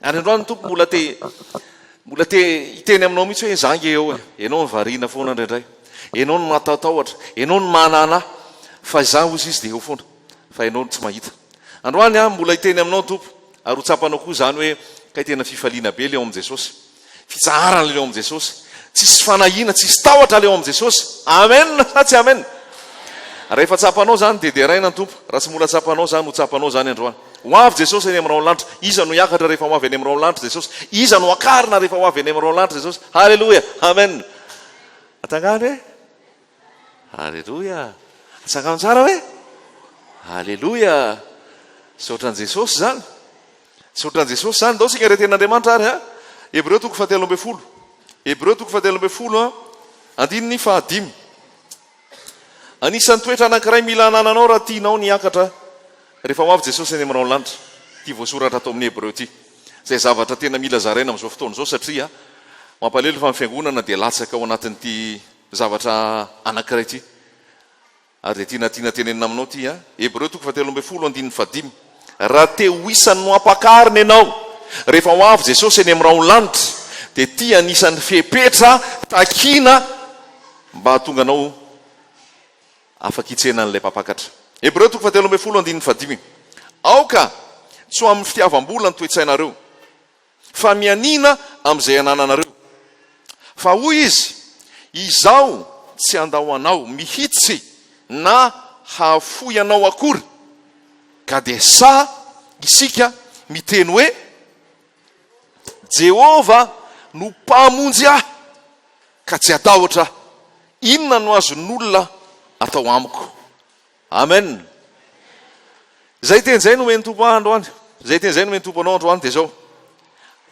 Ary androany ny Tompo mbola te mbola te hiteny aminao mihitsy hoe za nge eo e. Ianao no variana foana indraindray. Ianao no matahotahotra. Ianao no manana fa izaho hozy izy dia eo foana. Fa ianao no tsy mahita. Androany aho mbola hiteny aminao ny Tompo ary ho tsapanao koa izany hoe kay tena fifaliana be le ao amin'i Jesosy. Fitsaharana le ao amin'i Jesosy. Tsisy fanahiana, tsisy tahotra le ao amin'i Jesosy. Amen sa tsy amen? Rehefa tsapanao izany dia deraina ny Tompo. Raha tsy mbola tsapanao izany, ho tsapanao izany androany. Ho avy Jesosy eny amin'ny rahon'ny lanitra. Iza no hiakatra rehefa ho avy eny amin'ny rahon'ny lanitra Jesosy? Iza no hakarina rehefa ho avy eny amin'ny rahon'ny lanitra Jesosy? Haleloia! Amen! Atsangano e! Haleloia! Atsangano tsara hoe? Haleloia! Misaotra an'i Jesosy izany. Misaotra an'i Jesosy izany. Ndao isika re tenin'Andriamanitra ary a. Hebreo toko fahatelo ambin'ny folo. Hebreo toko fahatelo ambin'ny folo a, andininy fahadimy. Anisan'ny toetra anankiray mila anananao raha tianao ny hiakatra rehefa ho avy Jesosy any amin'ny rahon'ny lanitra, ity voasoratra ato amin'ny Hebreo ity. Izay zavatra tena mila zaraina amin'izao fotoana izao satria mampalahelo fa ny fiangonana dia latsaka ao anatin'ity zavatra anankiray ity. Ary dia tiana tiana tenenina aminao ity a. Hebreo toko fahatelo ambin'ny folo andininy fahadimy. Raha te ho isan'ny noampakarina ianao rehefa ho avy Jesosy eny amin'ny rahon'ny lanitra dia ity anisan'ny fepetra takiana mba hahatonga anao afaka hitsena an'ilay mpampakatra. Hebreo toko fahatelo ambin'ny folo andininy fahadimy. Aoka tsy ho amin'ny fitiavam-bola ny toe-tsainareo. Fa mianiana amin'izay anananareo. Fa hoy izy, Izaho tsy handao anao mihitsy na hahafoy anao akory. Ka dia sahy isika miteny hoe, Jehovah no Mpamonjy ahy, ka tsy hatahotra aho. Inona no azon'olona atao amiko? Amen! Izay teny izay nomen'ny Tompo ahy androany, izay teny izay nomen'ny Tompo anao androany dia izao,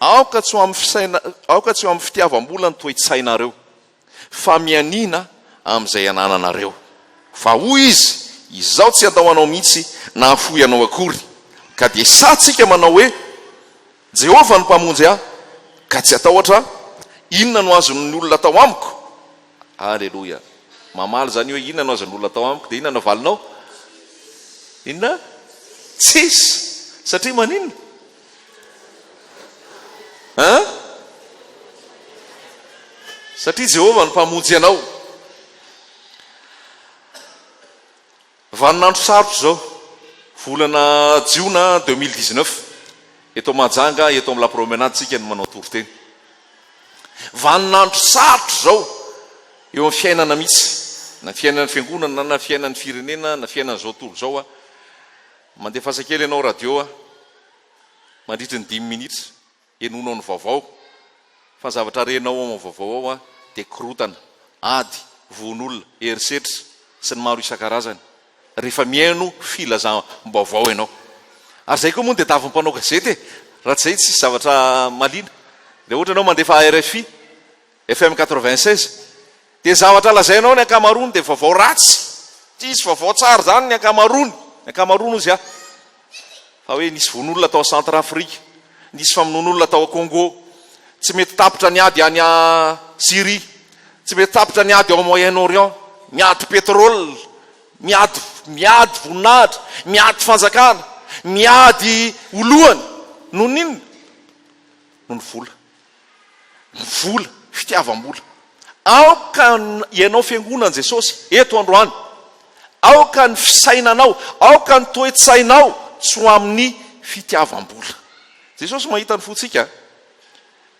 Aoka tsy ho amin'ny fisaina, aoka tsy ho amin'ny fitiavam-bola ny toe-tsainareo, fa mianiana amin'izay anananareo. Fa hoy Izy, Izaho tsy handao anao mihitsy na hahafoy anao akory. Ka dia sahy tsika manao hoe, Jehovah no Mpamonjy ahy, ka tsy hatahotra aho, inona no azon'ny olona atao amiko? Aleloia. Mamaly izany hoe inona no azon'ny olona atao amiko dia inona no avalinao? Inona? Tsisy. Satria maninona? Hein? Satria Jehovah no Mpamonjy anao. Vaninandro sarotra izao, volana jiona 2019, eto Mahajanga, eto amin'ny La Promenade isika no manao toriteny. Vaninandro sarotra izao eo amin'ny fiainana mihitsy, na fiainan'ny fiangonana, na fiainan'ny firenena, na fiainan'izao tontolo izao. A. Mandefasa kely ianao radio a, mandritry ny dimy minitra. Henoinao ny vaovao, fa ny zavatra renao ao amin'ny vaovao ao dia korotana, ady, vono olona, herisetra, sy ny maro isan-karazany, rehefa mihaino filazam-baovao ianao. Ary izay koa moa no tadiavin'ny mpanao gazety e! Raha tsy izay tsisy zavatra mahaliana. Dia ohatra ianao mandefa rfi, FM 96, dia ny zavatra lazainao ny ankamaroany dia vaovao ratsy, tsisy vaovao tsara izany ny ankamaroany, ny ankamaroany hozy aho. Fa hoe nisy vono olona tao Centre Afrique, nisy famonoan'olona tao Congo, tsy mety tapitra ny ady any Syrie, tsy mety tapitra ny ady ao Moyen Orient, miady pétrole, miady miady voninahitra, miady fanjakana, miady ho lohany, noho ny inona? Noho ny vola. Ny vola, fitiavam-bola. Aoka ianao fiangonan'i Jesosy eto androany, aoka ny fisainanao, aoka ny toe-tsainao tsy ho amin'ny fitiavam-bola. Jesosy mahita ny fontsika.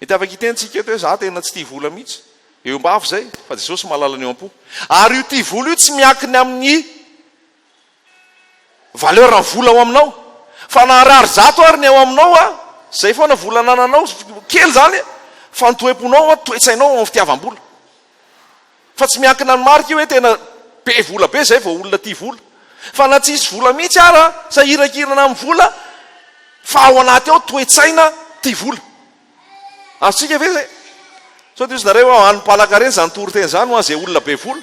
Mety afaka hiteny tsika eto hoe za tena tsy tia vola mihitsy. Eo am-bava izay, fa Jesosy mahalala ny eo am-po. Ary io tia vola io tsy miankina amin'ny Valeur ny vola ao aminao. Fa na harary zato ary ny ao aminao a, zay foana vola anananao, kely zany a, fa ny toe-ponao a, toe-tsainao ao amin'ny fitiavam-bola. Fa tsy miankina ny marika io hoe tena be vola be zay vao olona tia vola. Fa na tsisy vola mihitsy ara, sahirakirana amin'ny vola, fa ao anaty ao toe-tsaina tia vola. Azontsika ve zay? Sao dia ozy nareo hoe any mpanan-karena izany toriteny izany ho an'izay olona be vola.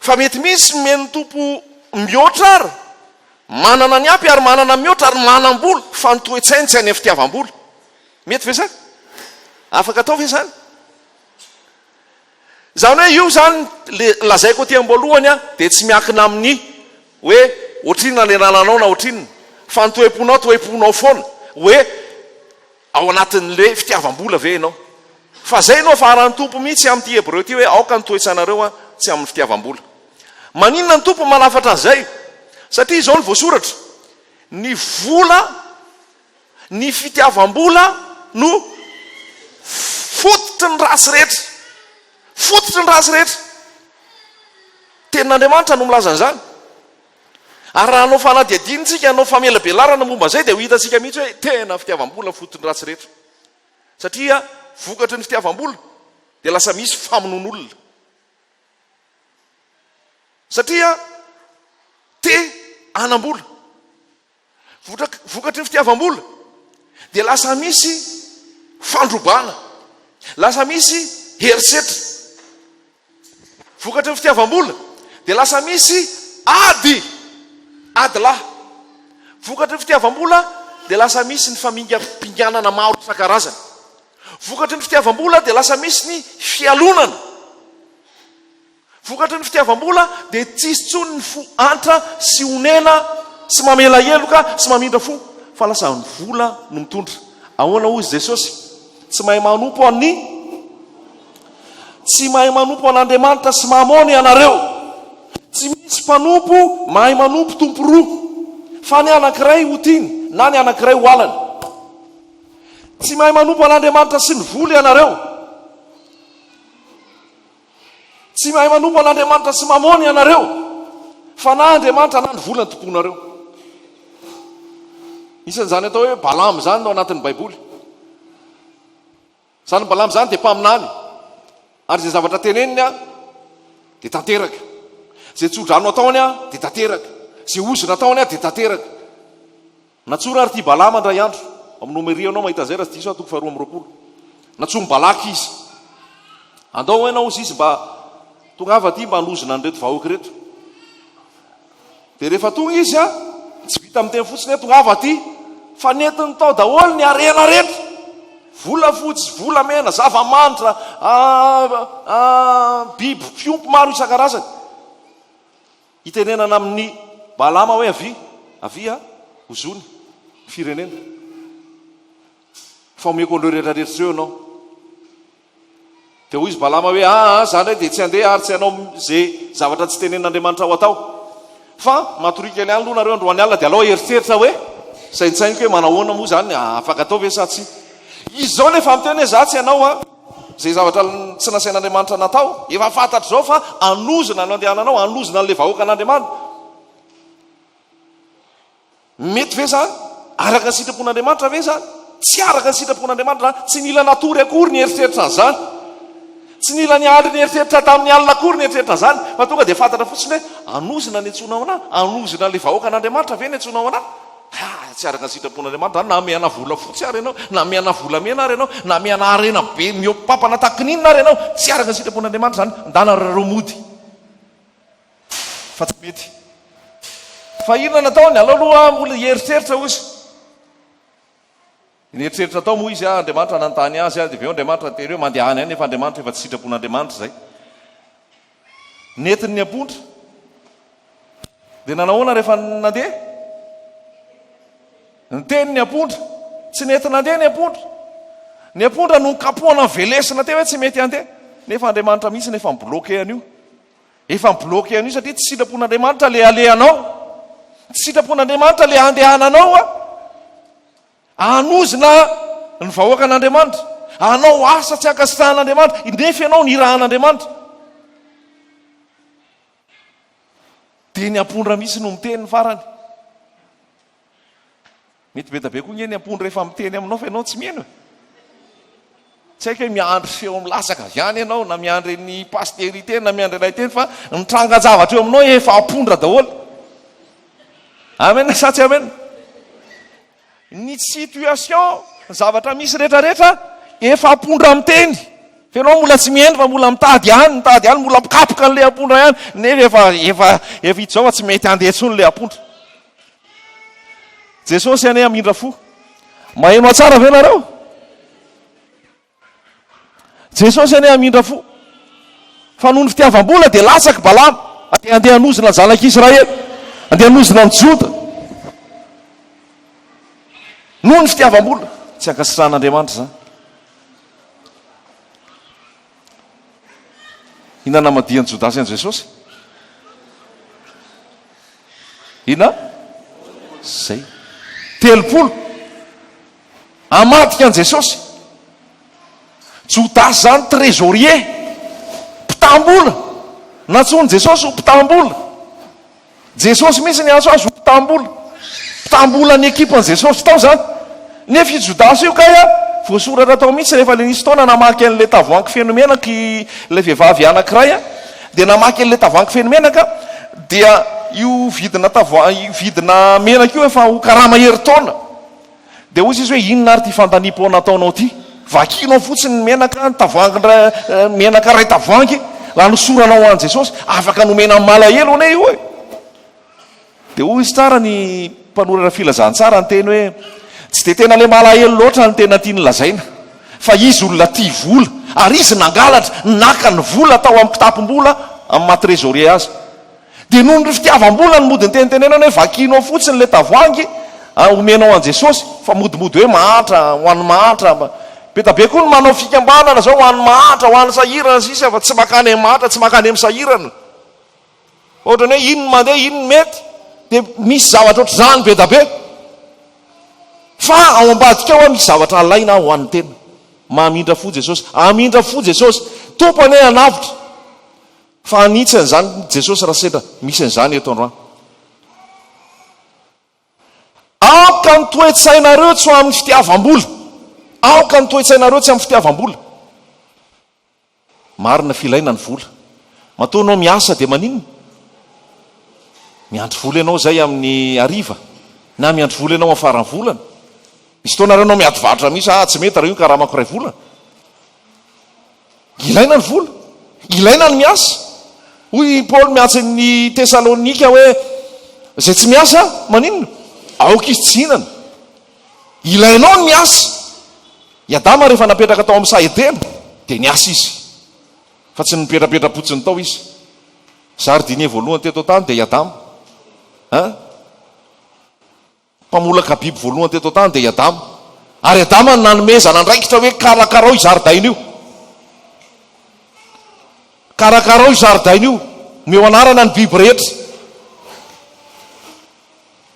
Fa mety misy nomen'ny Tompo mihoatra ary, manana ny ampy ary manana mihoatra ary manam-bola, fa ny toe-tsainy tsy any amin'ny fitiavam-bola. Mety ve izany? Afaka atao ve izany? Izany hoe io izany le lazaiko aty am-boalohany dia tsy miankina amin'ny hoe ohatrinona ny anananao na ohatrinona. Fa ny toe-ponao toe-ponao foana hoe ao anatin'le fitiavam-bola ve ianao? Fa zay no afaharan'ny Tompo mihitsy amin'ity Hebreo ity hoe aoka ny toe-tsainareo tsy amin'ny fitiavam-bola. Maninona ny Tompo manafatra an'izay? Satria izao no voasoratra, ny vola, ny fitiavam-bola no fototry ny ratsy rehetra. Fototry ny ratsy rehetra. Tenin'Andriamanitra no milaza an'izany. Ary raha hanao fanadihadiana isika, hanao famelabelarana momba an'izay dia ho hitantsika mihitsy hoe tena fitiavam-bola fototry ny ratsy rehetra. Satria vokatry ny fitiavam-bola dia lasa misy famonoan'olona. Satria te hanam-bola. Vokatry ny fitiavam-bola dia lasa misy fandrobana, lasa misy herisetra. Vokatry ny fitiavam-bola dia lasa misy ady, ady lahy. Vokatry ny fitiavam-bola dia lasa misy ny famingampinganana maro isan-karazany. Vokatry ny fitiavam-bola dia lasa misy ny fialonana. Vokatry ny fitiavam-bola dia tsy hisy intsony ny fo antra sy onena sy mamela heloka sy mamindra fo fa lasa ny vola no mitondra. Ahoana hoy Jesosy? Tsy mahay manompo an'i Tsy mahay manompo an'Andriamanitra sy Mamôna ianareo. Tsy misy mpanompo mahay manompo tompo roa, fa ny anankiray ho tiany na ny anankiray ho halany. Tsy mahay manompo an'Andriamanitra sy ny vola ianareo. Tsy mahay manompo an'Andriamanitra sy Mamôna ianareo, fa na Andriamanitra na ny vola no tompoinareo. Isan'izany atao hoe Balama izany no anatin'ny Baiboly. Izany Balama izany dia mpaminany, ary izay zavatra teneniny dia tanteraka. Izay tsodrano ataony dia tanteraka. Izay ozona ataony dia tanteraka. Nantsoina ary ity Balama indray andro, ao amin'ny Nomeria ianao mahita an'izay raha tsy diso aho, toko faharoa amby 20. Nantsoin'i Balaka izy. Andao ianao hozy izy mba tongava aty mba hanozona an'ireto vahoaka ireto. Dia rehefa tonga izy an, tsy vita miteny fotsiny hoe tongava aty, fa nentiny tao daholo ny harena rehetra. Volafotsy, volamena, zava-manitra, biby fiompy maro isan-karazany. Hitenenana amin'i Balama hoe, Avia, avia, ozony ny firenena, fa omeko an'ireo rehetra rehetra ireo ianao. Dia hoy izy Balama hoe, Aa, izaho indray dia tsy handeha ary tsy hanao izay zavatra tsy tenenin'Andriamanitra ho atao. Fa matoria kely ihany aloha nareo androany alina, dia alao hieritreritra hoe, saintsainiko hoe manahoana moa izany, afaka atao ve sa tsia. Izy izao nefa miteny hoe, Izaho tsy hanao an! Izay zavatra tsy nasain'Andriamanitra natao, efa fantatr'izao fa hanozona no andehananao, hanozona an'ilay vahoakan'Andriamanitra. Mety ve izany? Araka ny sitrapon'Andriamanitra ve izany? Tsy araka ny sitrapon'Andriamanitra izany. Tsy nila natory akory ny eritreritra an'izany. Tsy nila niandry ny eritreritra tamin'ny alina akory ny eritreritra an'izany, fa tonga dia fantatra fotsiny hoe hanozona ny antsoinao anà, hanozona an'ilay vahoakan'Andriamanitra ve ny antsoinao anà? Ha, tsy araka ny sitrapon'Andriamanitra izany, na hamehana volafotsy ary ianao, na hamehana volamena ary ianao, na hamehana harena be mihoa-pampana tahaka ny inona ary ianao, tsy araka ny sitrapon'Andriamanitra izany, ndana ry reo mody fa tsy mety. Fa inona nataony? Alao aloha mbola hieritreritra ozy. Nieritreritra tao moa izy, Andriamanitra nanontany azy, dia avy eo Andriamanitra niteny hoe mandehana ihany, nefa Andriamanitra efa tsy sitrapon'Andriamanitra izay. Nentiny ny ampondra. Dia nanahoana rehefa nandeha? Niteny ny ampondra. Tsy nety nandeha ny ampondra. Ny ampondra no nikapohana velesina teo hoe tsy mety handeha. Nefa Andriamanitra mihitsy no efa mi-bloquer an'io. Efa mi-bloquer an'io satria tsy sitrapon'Andriamanitra le alehanao. Tsy sitrapon'Andriamanitra le andehananao. Hanozona ny vahoakan'Andriamanitra. Hanao asa tsy ankasitrahan'Andriamanitra. Nefa ianao nirahan'Andriamanitra. Dia ny ampondra mihitsy no miteny ny farany. Mety be da be koa nge ny ampondra efa miteny aminao fa ianao tsy mino e. Tsy haiko hoe miandry feo milatsaka avy any ianao na miandry ny pasitera hiteny na miandry anay hiteny fa ny trangan-javatra eo aminao efa ampondra daholo. Amen sa tsy amen? Ny situation, ny zavatra misy rehetrarehetra efa ampondra miteny. Fa ianao mbola tsy mihaino fa mbola mitady ihany, mitady ihany, mbola mikapoka an'ilay ampondra ihany, nefa efa efa efa hita izao fa tsy mety handeha intsony ilay ampondra. Jesosy anie hamindra fo. Maheno hatsara ve nareo? Jesosy anie hamindra fo. Fa noho ny fitiavam-bola dia latsaky Balama, dia andeha hanozona ny zanak'Israely, andeha hanozona ny Joda. Noho ny fitiavam-bola. Tsy ankasitrahan'Andriamanitra izany. Inona namadihan'i Jodasy an'i Jesosy? Inona? Izay. 30. Hamadika an'i Jesosy. Jodasy izany trésorier, mpitam-bola. Nantsoin'i Jesosy ho mpitam-bola. Jesosy mihitsy niantso azy ho mpitam-bola. Mpitam-bolan'ny ekipan'i Jesosy tao izany. Nefa io Jodasy io kay a, voasoratra tao mihitsy rehefa ilay nisy fotoana namaky an'ilay tavoahangy feno menaka ilay vehivavy anankiray a, dia namaky an'ilay tavoahangy feno menaka, dia io vidina tavoahangy, io vidina menaka io efa ho karama herintaona. Dia hoy izy hoe, Inona ary ity fandaniam-poana ataonao ity? Vakianao fotsiny ny menaka, ny tavoahangy indray, menaka iray tavoahangy, raha nosoranao ho an'i Jesosy, afaka nomena amin'ny malahelo anie io e! Dia hoy izy tsara ny mpanoratra filazantsara niteny hoe, Tsy dia tena ilay malahelo loatra no tena tiany lazaina, fa izy olona tia vola, ary izy nangalatra, naka ny vola tao amin'ny kitapom-bola amin'ny maha trésorier azy. Dia noho ny fitiavam-bola no mody nitenitenenana hoe vakianao fotsiny ilay tavoahangy omenao an'i Jesosy fa modimody hoe mahantra, ho an'ny mahantra. Be da be koa ny manao fikambanana izao ho an'ny mahantra, ho an'ny sahirana sy sisa fa tsy mankany amin'ny mahantra, tsy mankany amin'ny sahirana. Ohatran'ny hoe iny no mandeha, iny no mety. Dia misy zavatra ohatr'izany be da be. Fa ao ambadika ao misy zavatra alaina ho an'ny tena. Mamindra fo Jesosy. Hamindra fo Jesosy. Tompo anie hanavotra. Fa hanitsy an'izany Jesosy raha sendra misy an'izany eto androany. Aoka ny toe-tsainareo tsy ho amin'ny fitiavam-bola. Aoka ny toe-tsainareo tsy amin'ny fitiavam-bola. Marina filaina ny vola. Matoa ianao miasa dia maninona? Miandry vola ianao izay amin'ny hariva na miandry vola ianao amin'ny faran'ny volana. Misy fotoana ary ianao miady varotra mihitsy, ah tsy mety raha io ny karamako iray volana. Ilaina ny vola, ilaina ny miasa. Hoy i Paoly miantso ny Tesalonika hoe, Izay tsy miasa, maninona? Aoka izy tsy hihinana. Ilainao ny miasa. I Adama rehefa napetraka tao amin'ny saha Edena, dia niasa izy. Fa tsy nipetrapetra-potsiny tao izy. Jardinier voalohany teto an-tany dia i Adama. Hein? Mpamolaka biby voalohany teto an-tany dia i Adama. Ary Adama no nanomezana andraikitra hoe karakarao io zaridaina io. Karakarao io zaridaina io. Omeo anarana ny biby rehetra.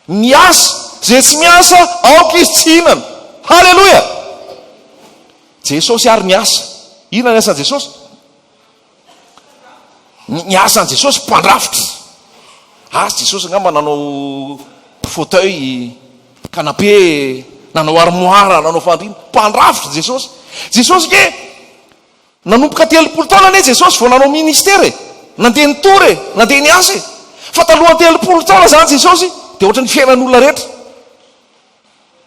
Miasa, izay tsy miasa, aoka izy tsy hihinana. Haleloia! Jesosy ary niasa. Inona ny asan'i Jesosy? Ny asan'i Jesosy mpandrafitra. Asa Jesosy angamba nanao fauteuil, canapé, nanao armoire, nanao fandriana. Mpandrafitra Jesosy. Jesosy ke nanomboka 30 taona anie Jesosy vao nanao ministera e. Nandeha nitory e, nandeha niasa e. Fa talohan'ny 30 taona zany Jesosy dia ohatran'ny fiainan'olona rehetra.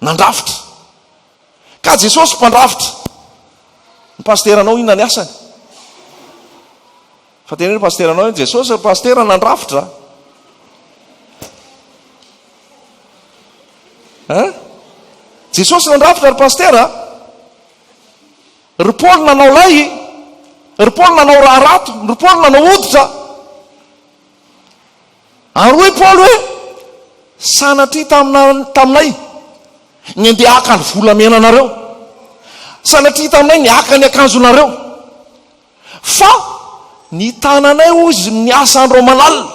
Nandrafitra. Ka Jesosy mpandrafitra. Ny pasiteranao inona ny asany? Fa teneno pasiteranao hoe Jesosy ry pasitera nandrafitra. Hein? Jesosy nandrafitra ry pasitera. Ry Paoly nanao lay, ry Paoly nanao raharato, ry Paoly nanao hoditra. Ary hoy Paoly hoe, Sanatria taminay ny handeha haka ny volamenanareo, sanatria taminay ny haka ny akanjonareo, fa ny tananay, hoy izy, niasa andro aman'alina,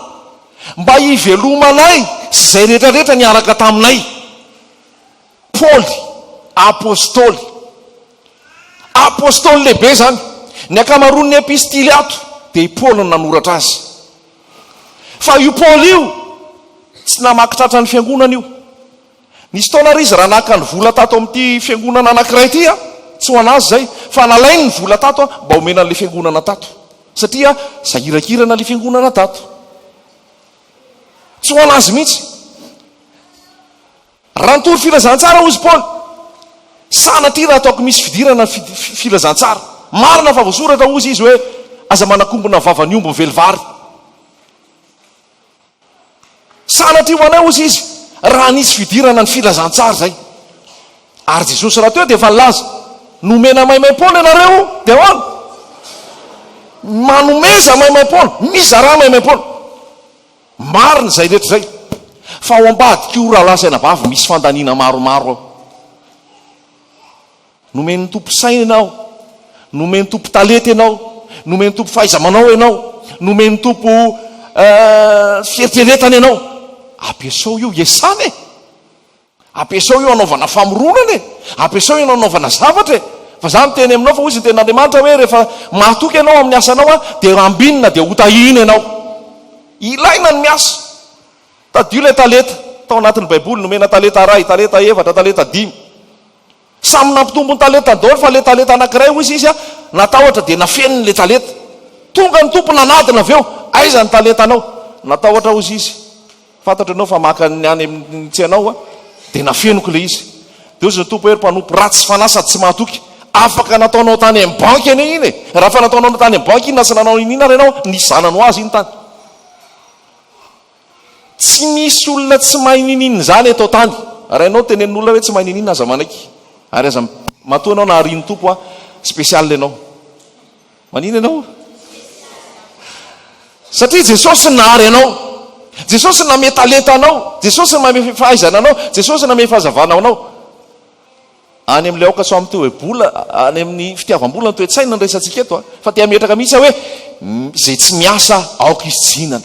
mba hivelomanay sy izay rehetra rehetra niaraka taminay. Paoly, apostoly. Apostoly lehibe izany. Ny ankamaroan'ny epistily ato dia i Paoly no nanoratra azy. Fa io Paoly io, tsy namaky tratra ny fiangonana io. Nisy taona ary izy raha naka ny vola tato amin'ity fiangonana anankiray ity, tsy ho an'azy izay, fa nalainy ny vola tato mba homena an'ilay fiangonana tato. Satria sahirakirana ilay fiangonana tato. Tsy ho an'azy mihitsy. Raha nitory filazantsara hozy Paoly, sanatria raha ataoko misy fidirana ny filazantsara. Marina fa voasoratra hozy izy hoe, aza manakombona vavan'ny omby mively vary. Sanatria ho anay hozy izy, raha nisy fidirana ny filazantsara izay. Ary Jesosy rahateo dia efa nilaza, nomena maimaim-poana ianareo, dia ahoana? Manomeza maimaim-poana, mizarà maimaim-poana. Marina izay rehetra izay, fa ao ambadik'io rahalahy sy anabavy misy fandaniana maromaro ao. Nomen'ny Tompo saina ianao, nomen'ny Tompo talenta ianao, nomen'ny Tompo fahaiza-manao ianao, nomen'ny Tompo fieritreretana ianao. Ampiasao io, iasana e! Ampiasao io hanaovana famoronana e! Ampiasao io hanaovana zavatra e! Fa za miteny aminao fa hoy izy ny tenin'Andriamanitra hoe rehefa mahatoky ianao amin'ny asanao dia ambinina dia hotahiana ianao. Ilaina ny miasa. Tadidio ilay talenta tao anatin'ny Baiboly, nomena talenta iray, talenta efatra, talenta dimy. Samy nampitombo ny talentany daholo fa ilay talenta anankiray hoy izy natahotra dia nafeniny ilay talenta. Tonga ny Tompo nanadina avy eo, aiza ny talentanao? Natahotra hoy izy, fantatro ianao fa maka ny any amin'ny tsy anao aho, dia nafeniko ilay izy. Dia hoy ny Tompo hoe ry mpanompo ratsy fanahy sady tsy mahatoky, afaka nataonao tany amin'ny banky anie iny e! Raha efa nataonao tany amin'ny banky iny na tsy nanao iniana ary ianao, nisy zanany ho azy iny tany. Tsy misy olona tsy mahay niniana izany eto an-tany. Raha ianao tenenin'olona hoe tsy mahay niniana aza manaiky. Ary aza matoa ianao naharian'ny Tompo a, spécial ianao. Manina ianao? Satria Jesosy nahary anao. Jesosy name talenta anao. Jesosy name fahaizana anao. Jesosy name fahazavana anao. Any amin'ilay aoka sao amin'ny toe-bola, any amin'ny fitiavam-bola ny toe-tsaina no resatsika eto a. Fa te hametraka mihitsy aho hoe izay tsy miasa aoka izy tsy hihinana.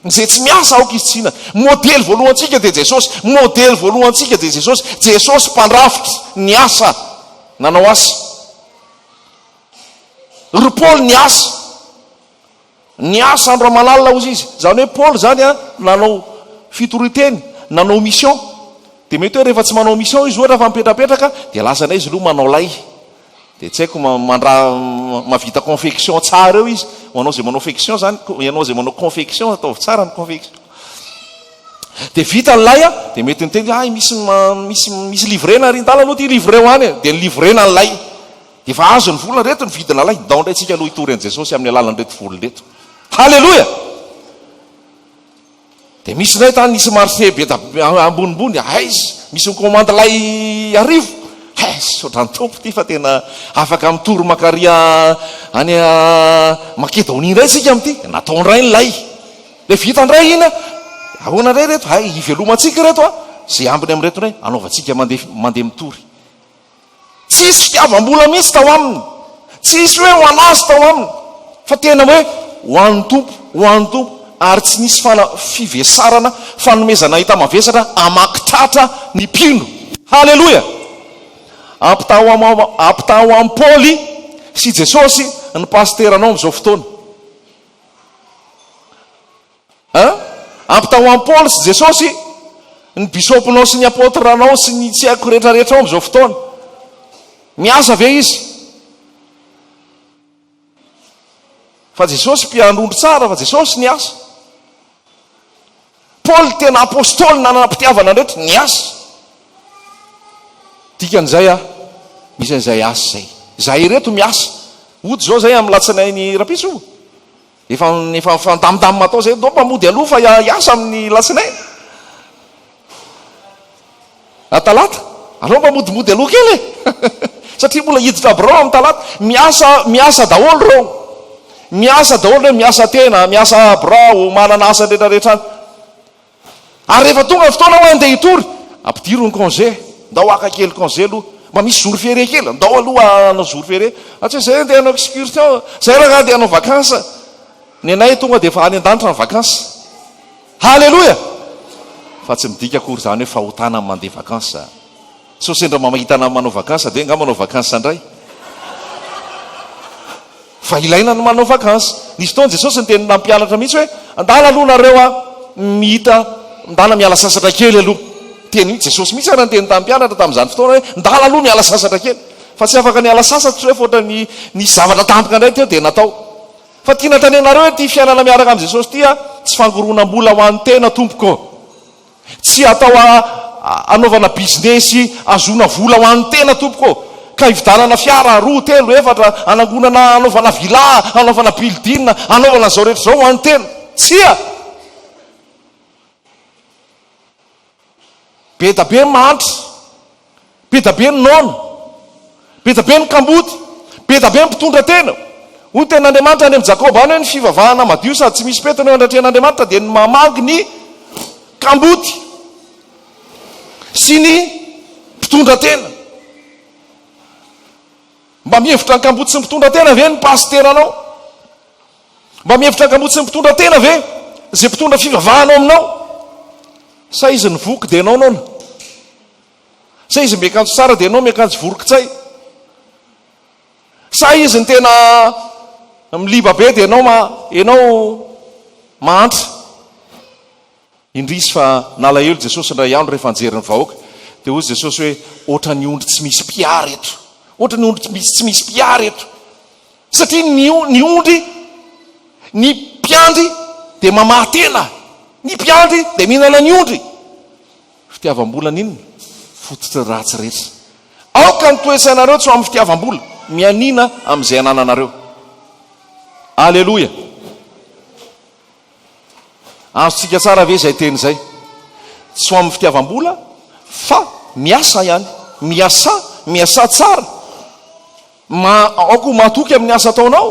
Izay tsy miasa aoka izy tsy hihinana. Modely voalohantsika dia Jesosy. Modely voalohantsika dia Jesosy. Jesosy mpandrafitra, niasa, nanao asa. Ry Paoly niasa. Niasa andro aman'alina hozy izy. Izany hoe Paoly izany an, nanao fitorian-teny, nanao mission. Dia mety hoe rehefa tsy manao mission izy ohatra fa mipetrapetraka, dia lasa indray izy aloha manao lay. Dia tsy haiko mandra mahavita confection tsara eo izy. Ho anao izay manao fection izany, ianao izay manao confection, ataovy tsara ny confection. Dia vita ny lay an, dia mety niteny hoe hay misy misy misy livrena ary ndala aloha ity livreo any e. Dia nilivrena ny lay. Efa azo ny vola reto ny vidina lay, ndao ndray tsika aloha hitory an'i Jesosy amin'ny alalan'ireto vola ireto. Haleloia! Dia misy ndray tany nisy marché be da ambonimbony, aiza, misy mi-commande lay arivo. Hay, misaotra ny Tompo ity fa tena afaka mitory makary any Makedonia indray tsika amin'ity. Natao indray ny lay. Dia vita indray iny, ahoana indray ireto? Hay, hivelomantsika ireto an, izay ambiny amin'ireto indray, anaovantsika mandeha mandeha mitory. Tsisy fitiavam-bola mihitsy tao aminy. Tsisy hoe ho an'azy tao aminy. Fa tena hoe ho an'ny Tompo, ho an'ny Tompo. Ary tsy nisy fana, fivesarana, fanomezana hita-mavesatra hamaky tratra ny mpino. Haleloia! Ampitahao am, ampitahao amin'i Paoly sy Jesosy ny pasiteranao amin'izao fotoana. An? Ampitahao amin'i Paoly sy Jesosy ny bisopinao sy ny apôtranao sy ny tsy haiko rehetrarehetra ao amin'izao fotoana. Miasa ve izy? Fa Jesosy mpiandrondro tsara, fa Jesosy niasa. Paoly tena apôstôly nanana mpitiavana rehetra, niasa. Dikan'izay a, misy an'izay asa izay. Izahay ireto miasa. Hody izao izay amin'ny latsinainy rahampitso. Efa efa mifandamindamina atao zay, ndao mba mody aloha fa hiasa amin'ny latsinainy. Na talata, aleo mba modimody aloha kely e. Satria mbola hiditra birao amin'ny talata. Miasa miasa daholo ireo. Miasa daholo ireo, miasa tena, miasa birao, manana asa rehetra rehetra any. Ary rehefa tonga ny fotoana hoe andeha hitory, ampidiro ny congé, ndao haka kely congé aloha, mba misy jour férié kely, ndao aloha hanao jour férié, fa tsy hoe zay andeha hanao excursion, zay rangahy andeha hanao vacances, ny anay tonga dia efa any an-danitra ny vacances. Haleloia! Fa tsy midika akory izany hoe fahotana ny mandeha vacances. Sao sendra mba mahita anah manao vacances dia angaha manao vacances indray? Fa ilaina ny manao vacances. Nisy fotoana Jesosy niteny nampianatra mihitsy hoe andala aloha nareo a mihita ndana miala sasatra kely aloha. Teny Jesosy mihitsy ary niteny tamin'ny mpianatra tamin'izany fotoana hoe ndala aloha miala sasatra kely. Fa tsy afaka niala sasatra hoe fa ohatran'ny nisy zavatra tampoka indray teo dia natao. Fa tiana tanenareo hoe ity fiainana miaraka amin'i Jesosy ity a tsy fangoronam-bola ho an'ny tena tompoko. Tsy atao hanaovana bizinesy hahazoana vola ho an'ny tena tompoko ô! Ka hividanana fiara roa, telo, efatra, hanangonana hanaovana villa, hanaovana building, hanaovana an'izao rehetra izao ho an'ny tena. Tsia! Be da be ny mahantra. Be da be ny noana. Be da be ny kamboty. Be da be ny mpitondra tena. Hoy ny tenin'Andriamanitra any amin'i Jakoba any hoe ny fivavahana madio sady tsy misy pentina eo anatrehan'Andriamanitra dia ny mamangy ny kamboty sy ny mpitondra tena. Mba mihevitra ny kamboty sy ny mpitondra tena ve ny pasiteranao? Mba mihevitra ny kamboty sy ny mpitondra tena ve izay mpitondra fivavahana ao aminao? Sa izy ny voky dia ianao noana? Sa izy miakanjo tsara dia ianao miakanjo vorokitsay? Sa izy ny tena miliba be dia ianao ma ianao mahantra? Indrisy fa nalahelo Jesosy indray andro rehefa nijery ny vahoaka. Dia hoy Jesosy hoe, Ohatran'ny ondry tsy misy mpiara eto. Ohatran'ny ondry tsy misy tsy misy mpiara eto. Satria ny ny ondry, ny mpiandry dia mamaha tena. Ny mpiandry dia mihinana ny ondry. Fitiavam-bola n'inona? Fototry ny ratsy rehetra. Aoka ny toe-tsainareo tsy ho amin'ny fitiavam-bola. Mianiana amin'izay anananareo. Aleloia! Azontsika tsara ve izay teny izay? Tsy ho amin'ny fitiavam-bola fa miasa ihany. Miasà, miasà tsara. Ma, aoka ho matoky amin'ny asa ataonao.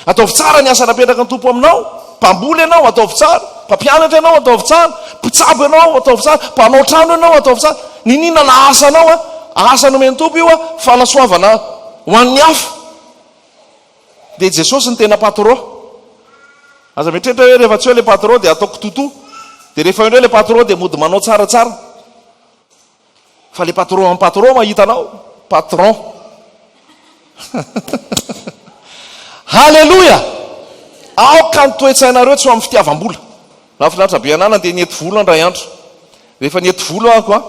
Ataovy tsara ny asa napetraky ny Tompo aminao. Mpamboly ianao, ataovy tsara. Mpampianatra ianao, ataovy tsara. Mpitsabo ianao, ataovy tsara. Mpanao trano ianao, ataovy tsara. Niniana na asanao, asa nomen'ny Tompo io, fanasoavana ho an'ny hafa. Dia Jesosy no tena patron. Aza mieritreritra hoe rehefa tsy eo ilay patron dia ataoko toto. Dia rehefa eo indray ilay patron dia mody manao tsaratsara. Fa ilay patron amin'ny patron mahita anao. Patron. Haleloia! Aoka ny toe-tsainareo tsy ho amin'ny fitiavam-bola. Nahafinaritra be anah nandeha nihety volo indray andro. Rehefa nihety volo aho an,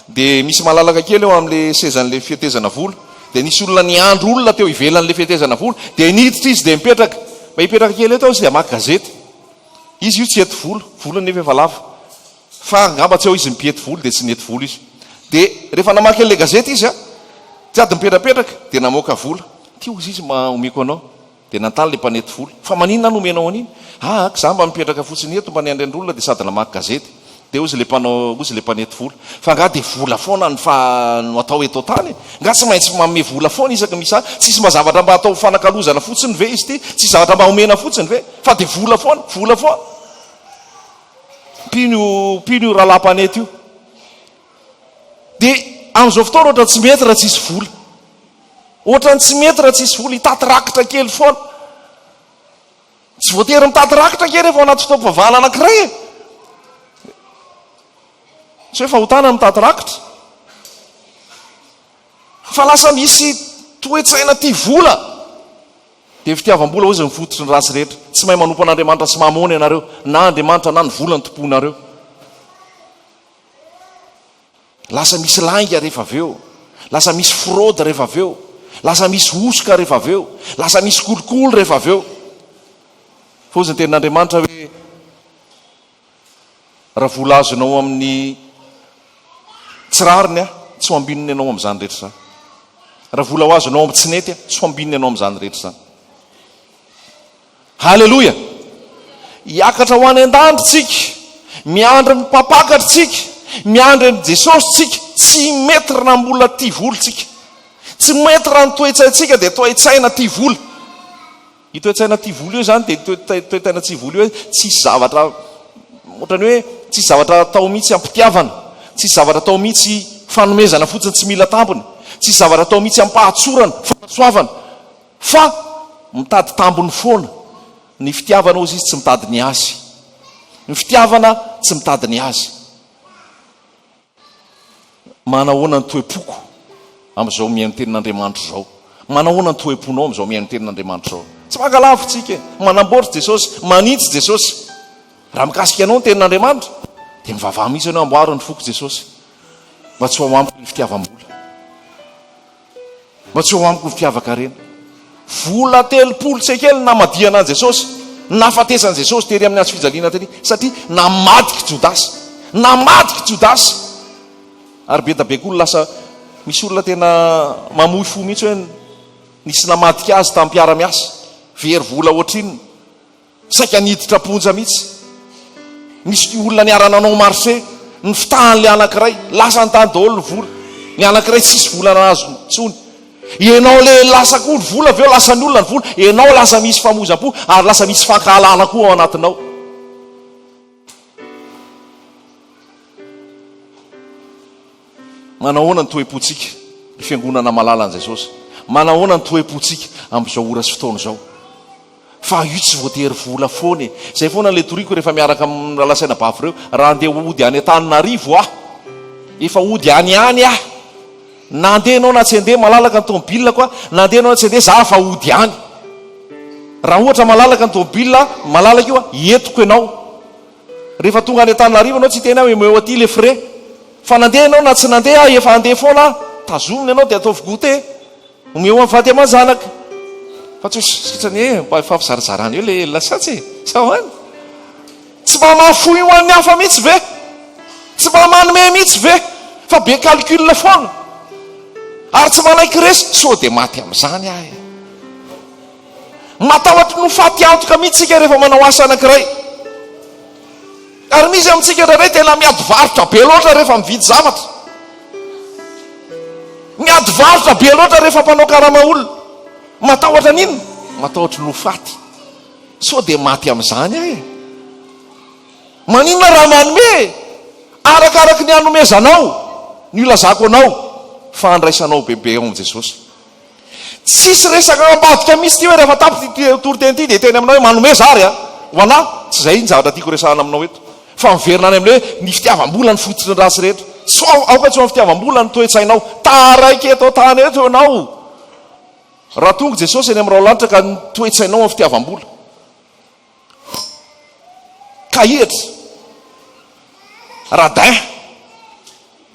dia misy malalaka kely eo amin'ilay sezan'ilay fihetezana volo. Dia nisy olona niandry olona teo ivelan'ilay fihetezana volo. Dia niditra izy dia mipetraka. Mba hipetraka kely eto aho izy dia hamaky gazety. Izy io tsy hety volo, volony nefa efa lava. Fa angamba tsy ao izy mpihety volo dia tsy nihety volo izy. Dia rehefa namaky an'ilay gazety izy an, tsy ady mipetrapetraka dia namoaka vola. Ity hozy izy mba omeko anao. Dia nantany ilay mpanety vola, Fa maninona aho no omenao an'iny? Aa, ka za mba mipetraka fotsiny eto mba niandry an'olona dia sady namaky gazety. Dia hozy ilay mpanao, hozy ilay mpanety vola, Fa angaha dia vola foana no fa no atao eto an-tany e? Angaha tsy maintsy manome vola foana isaky ny misy ahy? Tsisy mba zavatra mba atao fanakalozana fotsiny ve izy ity? Tsisy zavatra mba omena fotsiny ve? Fa dia vola foana, vola foana. Mpino io, mpino io rahalahy mpanety io. Dia amin'izao fotoana ohatra tsy mety raha tsisy vola. Ohatran'ny tsy mety raha tsisy vola, hitaty rakitra kely foana. Tsy voatery mitaty rakitra ange rehefa ao anaty fotoam-pivavahana anankiray e. Tsy hoe fahotana ny mitaty rakitra. Fa lasa misy toe-tsaina tia vola. Dia fitiavam-bola hozy ny fototry ny ratsy rehetra. Tsy mahay manompo an'Andriamanitra sy mamono ianareo, na Andriamanitra na ny vola no tompoinareo. Lasa misy lainga rehefa avy eo, lasa misy fraude rehefa avy eo, lasa misy hosoka rehefa avy eo, lasa misy kolikoly rehefa avy eo. Fa hozy ny tenin'Andriamanitra hoe raha vola azonao amin'ny tsy rariny aho, tsy ho ambinina ianao amin'izany rehetra izany. Raha vola ho azonao amin'ny tsy nety aho, tsy ho ambinina ianao amin'izany rehetra izany. Haleloia! Hiakatra ho any an-danitra tsika, miandry ny mpampakatra tsika, miandry an'i Jesosy tsika, tsy mety raha mbola tia vola tsika. Tsy mety raha ny toe-tsaintsika dia toe-tsaina tia vola. Io toe-tsaina tia vola io izany dia toe-tsaina tia vola io hoe tsisy zavatra ohatran'ny hoe tsisy zavatra atao mihitsy am-pitiavana, tsisy zavatra atao mihitsy fanomezana fotsiny tsy mila tambiny, tsisy zavatra atao mihitsy am-pahatsorana, fahasoavana. Fa mitady tambiny foana. Ny fitiavana hozy izy tsy mitady ny azy. Ny fitiavana tsy mitady ny azy. Manahoana ny toe-poko amin'izao mihaino tenin'Andriamanitra izao? Manahoana ny toe-ponao amin'izao mihaino tenin'Andriamanitra izao? Tsy mankalavo tsika e. Manamboatra Jesosy, manitsy Jesosy. Raha mikasika anao ny tenin'Andriamanitra, dia mivavaha mihitsy ianao amboaro ny foko Jesosy. Mba tsy ho ao amiko ny fitiavam-bola. Mba tsy ho amiko ny fitiavan-karena. Vola 30 sekely namadihana an'i Jesosy, nahafatesan'i Jesosy tery amin'ny hazo fijaliana tery, satria namadik'i Jodasy. Namadik'i Jodasy. Ary be da be koa ny lasa, misy olona tena mamoy fo mihitsy hoe nisy namadika azy tamin'ny mpiara-miasa, very vola ohatrinona. Saika niditra am-ponja mihitsy. Nisy olona niara-nanao marché, nifitahan'ilay anankiray, lasany tany daholo ny vola. Ny anankiray tsisy vola nahazo intsony. Ianao le lasa koa ny vola avy eo lasan'ny olona ny vola, ianao lasa misy famoizam-po ary lasa misy fankahalana koa ao anatinao. Manahoana ny toe-pontsika, ry fiangonana malalan'i Jesosy? Manahoana ny toe-pontsika amin'izao ora sy fotoana izao? Fa io tsy voatery vola foana e! Izay foana ilay toriko rehefa miaraka amin'ny rahalahy sy anabavy ireo, raha handeha hody any Antananarivo aho, efa hody any ihany aho, na handeha ianao na tsy handeha, malalaka ny tomobilako aho, na handeha ianao na tsy handeha, za efa hody any. Raha ohatra malalaka ny tomobile, malalaka io aho, entiko ianao. Rehefa tonga any Antananarivo ianao tsy hiteny aho hoe omeo aty ilay frais. Fa nandeha ianao na tsy nandeha aho, efa handeha foana aho, tazomina ianao dia ataovy goûter. Omeo an'ny vady aman-janaka. Fa tsy ho sitrany e, mba hifampizarazarana eo le lasantsy e. Sa ahoana? Tsy mba mahafoy ho an'ny hafa mihitsy ve? Tsy mba manome mihitsy ve? Fa be calcul foana. Ary tsy manaiky resy, sao dia maty amin'izany aho e. Matahotra ny ho faty antoka mihitsy isika rehefa manao asa anankiray. Ary misy amintsika indraindray tena miady varotra be loatra rehefa mividy zavatra. Miady varotra be loatra rehefa mpanao karama olona. Matahotra an'inona? Matahotra ny ho faty. Sao dia maty amin'izany aho e? Maninona raha manome e? Arakaraky ny hanomezanao no ilazako anao fa handraisanao bebe ao amin'i Jesosy. Tsisy resaka ambadika mihitsy ity hoe rehefa tapitra ity toriteny ity dia hiteny aminao hoe manomeza ary a! Ho anà, tsy izay ny zavatra tiako resahana aminao eto. Fa miverina any amin'ilay hoe ny fitiavam-bola no fototry ny ratsy rehetra. Sao aoka tsy ho amin'ny fitiavam-bola ny toe-tsainao. Taraiky eto an-tany eto ianao. Raha tonga Jesosy eny amin'ny raolanitra ka ny toe-tsainao amin'ny fitiavam-bola. Kahihatra. Radin.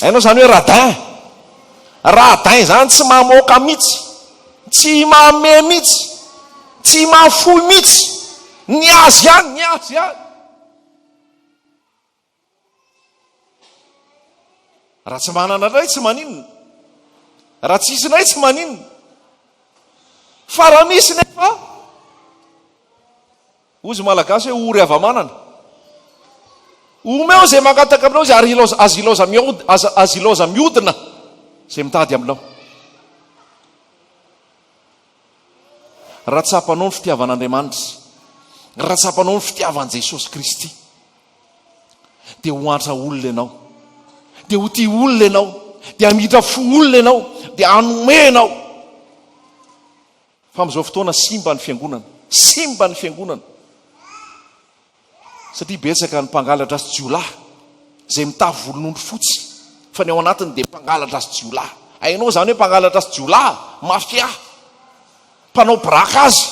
Hainao izany hoe radin? Radin izany tsy mamoaka mihitsy, tsy manome mihitsy, tsy mahafoy mihitsy. Ny azy ihany, ny azy ihany. Raha tsy manana indray tsy maninona. Raha tsisy indray tsy maninona. Fa raha misy nefa, hozy Malagasy hoe ory hava-manana. Omeo izay mangataka aminao izy ary ilaoza, aza ilaoza miod, aza, aza ilaoza miodina izay mitady aminao. Raha tsapanao ny fitiavan'Andriamanitra, raha tsapanao ny fitiavan'i Jesosy Kristy, dia ho antra olona ianao, dia ho tia olona ianao, dia hamindra fo olona ianao, dia hanome ianao. Fa amin'izao fotoana simba ny fiangonana, simba ny fiangonana. Satria betsaka ny mpangalatra sy jiolahy izay mitafy volon'ondry fotsy fa ny ao anatiny dia mpangalatra sy jiolahy. Hainao izany hoe mpangalatra sy jiolahy? Mafia. Mpanao braquage.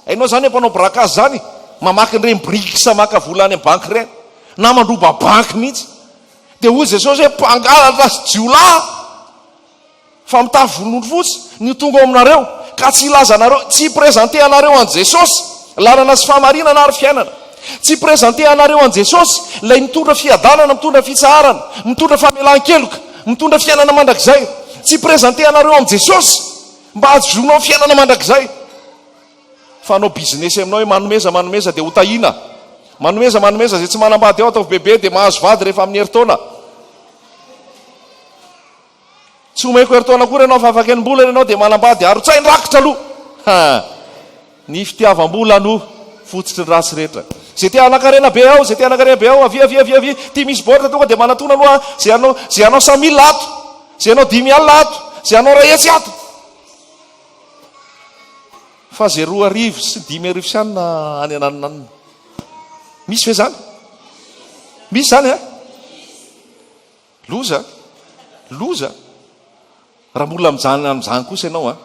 Hainao izany hoe mpanao braquage izany? Mamaky an'ireny briques maka vola any amin'ny banky ireny. Na mandroba banky mihitsy. Dia hoy Jesosy hoe mpangalatra sy jiolahy. Fa mitafy volon'ondry fotsy no tonga ao aminareo, ka tsy hilaza anareo, tsy hi-presenter anareo an'i Jesosy, lalana sy fahamarinana ary fiainana. Tsy hi-presenter anareo an'i Jesosy, ilay mitondra fiadanana, mitondra fitsaharana, mitondra famelan-keloka, mitondra fiainana mandrakizay. Tsy hi-presenter anareo amin'i Jesosy, mba hahazoanao fiainana mandrakizay. Fa hanao business aminao hoe manomeza, manomeza dia ho tahiana. Manomeza, manomeza, izay tsy manambady ao ataovy bebe dia mahazo vady rehefa amin'ny herintaona. Tsy omeko herintaona akory ianao fa afaka enim-bolana ianao dia manambady arotsain-drakitra aloha! Ha! Ny fitiavam-bola no fototry ny ratsy rehetra. Izay te hanan-karena be ao, izay te hanan-karena be ao, avia, avia, avia, avia, ity misy baoritra tonga dia manatona aloha, izay hanao, izay hanao 100 000 ato, izay hanao 5000 ato, izay hanao 100 ato. Fa izay 2000 sy 500 sy anona any ananonanona. Misy ve izany? Misy izany a? Loza a! Loza a! Raha mbola mijanona amin'izany kosa ianao a,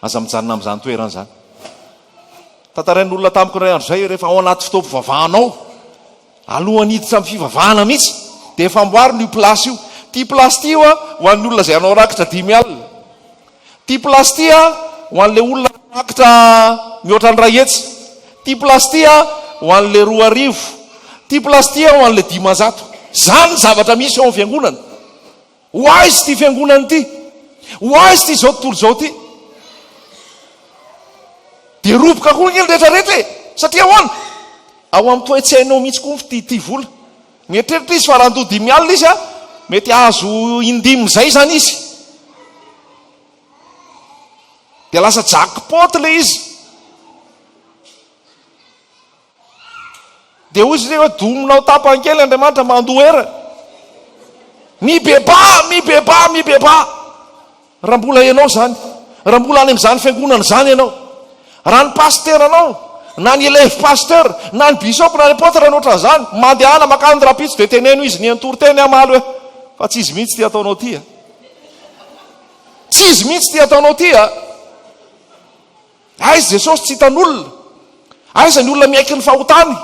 aza mijanona amin'izany toerana izany. Tantarain'olona tamiko indray andro izay, rehefa ao anaty fotoam-pivavahana ao, alohan'ny hiditra amin'ny fivavahana mihitsy, dia efa amboarina io place io. Ity place ity io a, ho an'ny olona izay hanao rakitra 50 alina. Ity place ity a, ho an'ilay olona rakitra mihoatra ny 100. Ity place ity a, ho an'ilay 2000. Ity place ity a, ho an'ilay 500. Izany ny zavatra misy ao amin'ny fiangonana. Ho aiza ity fiangonana ity? Ho aiza ity izao tontolo izao ity? Dia roboka koa ange ny rehetrarehetra e! Satria ahoana? Ao amin'ny toe-tsainao mihitsy koa ny tia vola. Mieritreritra izy fa raha handoa 50 izy mety hahazo indimy izay izany izy. Dia lasa jackpot ilay izy. Dia hoy izy hoe dominao tapany kely Andriamanitra mba handoa erany. Mibebaha, mibebaha, mibebaha. Raha mbola ianao izany. Raha mbola any amin'izany fiangonana izany ianao, raha ny pasiteranao, na ny élève pasteur, na ny bishop, na ny apôtre no ohatran'izany, mandehana mankany rahampitso dia teneno izy, niantory teny aho omaly hoe, fa tsy izy mihitsy ity ataonao ity a! Tsy izy mihitsy ity ataonao ity a! Aiza Jesosy tsy hitan'olona? Aiza ny olona miaiky ny fahotany?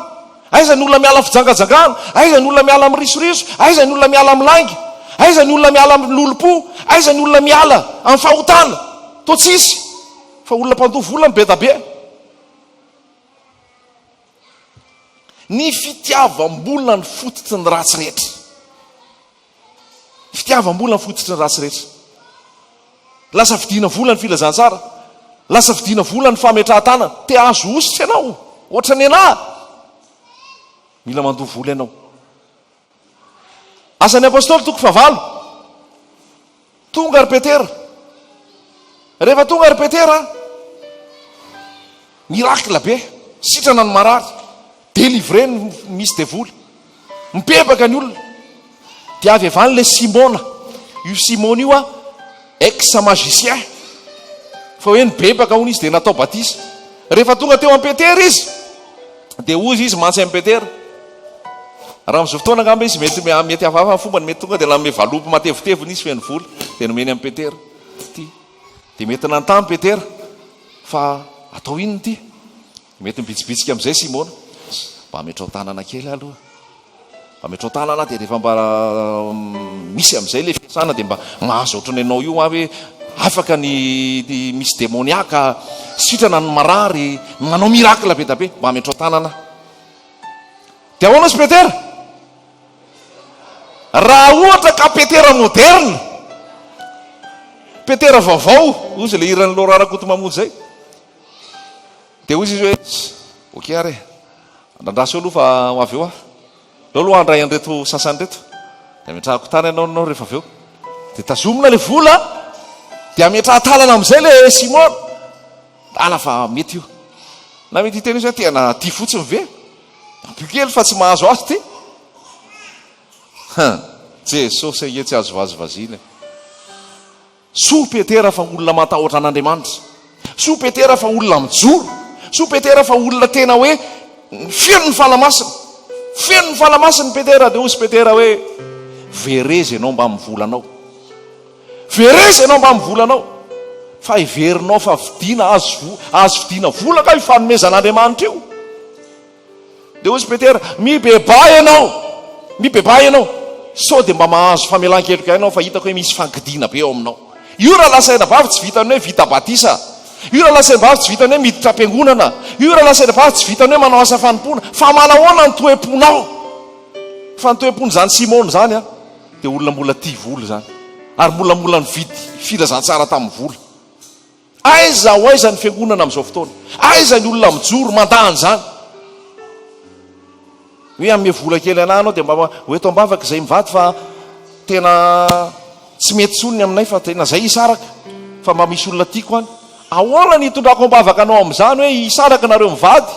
Aiza ny olona miala amin'ny fijangajangana? Aiza ny olona miala amin'ny risoriso? Aiza ny olona miala amin'ny lainga? Aiza ny olona miala amin'ny lolompo? Aiza ny olona miala amin'ny fahotana? Toa tsisy fa olona mpandoa vola no be da be. Ny fitiavam-bola no fototry ny ratsy rehetra. Fitiavam-bola ny fototry ny ratsy rehetra. Lasa vidiana vola ny filazantsara. Lasa vidiana vola ny fametrahan-tanana. Te hahazo hosotra ianao, ohatran'ny anah. Mila mandoa vola ianao. Asan'ny Apostoly toko fahavalo. Tonga ry Petera. Rehefa tonga ry Petera, miracle be, sitrana ny marary, délivré ny misy devoly, mibebaka ny olona. Dia avy avy any ilay Simona. Io Simona io a, ex magicien. Fa hoe nibebaka hono izy dia natao batisa. Rehefa tonga teo amin'i Petera izy, Dia hozy izy mantsy amin'i Petera, Raha amin'izao fotoana angamba izy mety mety hafahafa ny fombany, mety tonga dia nanome valopy matevitevina izy feno vola, dia nomeny an'i Petera ity. Dia mety nanontany Petera, Fa atao inona ity? Mety nibitsibitsika amin'izay Simona, Mba ametrao tanana kely aho aloha. Ametrao tanana dia rehefa mba misy amin'izay ilay fiasana dia mba mahazo ohatran'ny anao io aho hoe afaka ny misy demoniaka, sitrana ny marary, manao miracle be da be, mba ametrao tanana. Dia ahoana hozy Petera? Raha ohatra ka Petera moderne, Petera vaovao, hozy ilay hiran'i Laurent Rakotomamonjy izay. Dia hoy izy hoe, Ok ary e, andrandraso eo aloha fa ho avy eo aho. Aleo aloha handray an'ireto sasany ireto, dia ametrahako tany ianao ianao rehefa avy eo. Dia tazomina ilay vola, dia ametrahan-tanana amin'izay ilay Simon. Ndana fa mety io. Na mety hiteny izy hoe tena tia fotsiny ve? Ampio kely fa tsy mahazo azy ity. Hum, Jesosy ange tsy azo vazivaziana e. Soa Petera fa olona matahotra an'Andriamanitra. Soa Petera fa olona mijoro. Soa Petera fa olona tena hoe feno ny Fanahy Masina. Feno ny Fanahy Masina i Petera dia hozy Petera hoe verezy ianao mbamin'ny volanao. Verezy ianao mbamin'ny volanao. Fa heverinao fa vidiana azo azo vidiana vola ka io fanomezan'Andriamanitra io. Dia hoy Petera, Mibebaha ianao! Mibebaha ianao! Sao dia mba mahazo famelan-keloka ihany ianao fa hitako hoe misy fangidiana be ao aminao. Io rahalahy sy anabavy tsy vitan'ny hoe vita batisa. Io rahalahy sy anabavy tsy vitan'ny hoe miditra am-piangonana. Io rahalahy sy anabavy tsy vitan'ny hoe manao asa fanompoana. Fa manahoana ny toe-ponao? Fa ny toe-pon'izany Simona izany dia olona mbola tia vola izany. Ary mbola mbola nividy filazantsara tamin'ny vola. Aiza ho aiza ny fiangonana amin'izao fotoana? Aiza ny olona mijoro mandà an'izany? Hoe hanome vola kely anah anao dia mba ho eto am-bavaka izay mivady fa tena tsy mety intsony ny aminay fa tena izay hisaraka fa mba misy olona tiako any. Ahoana ny hitondrako am-bavaka anao amin'izany hoe hisaraka nareo mivady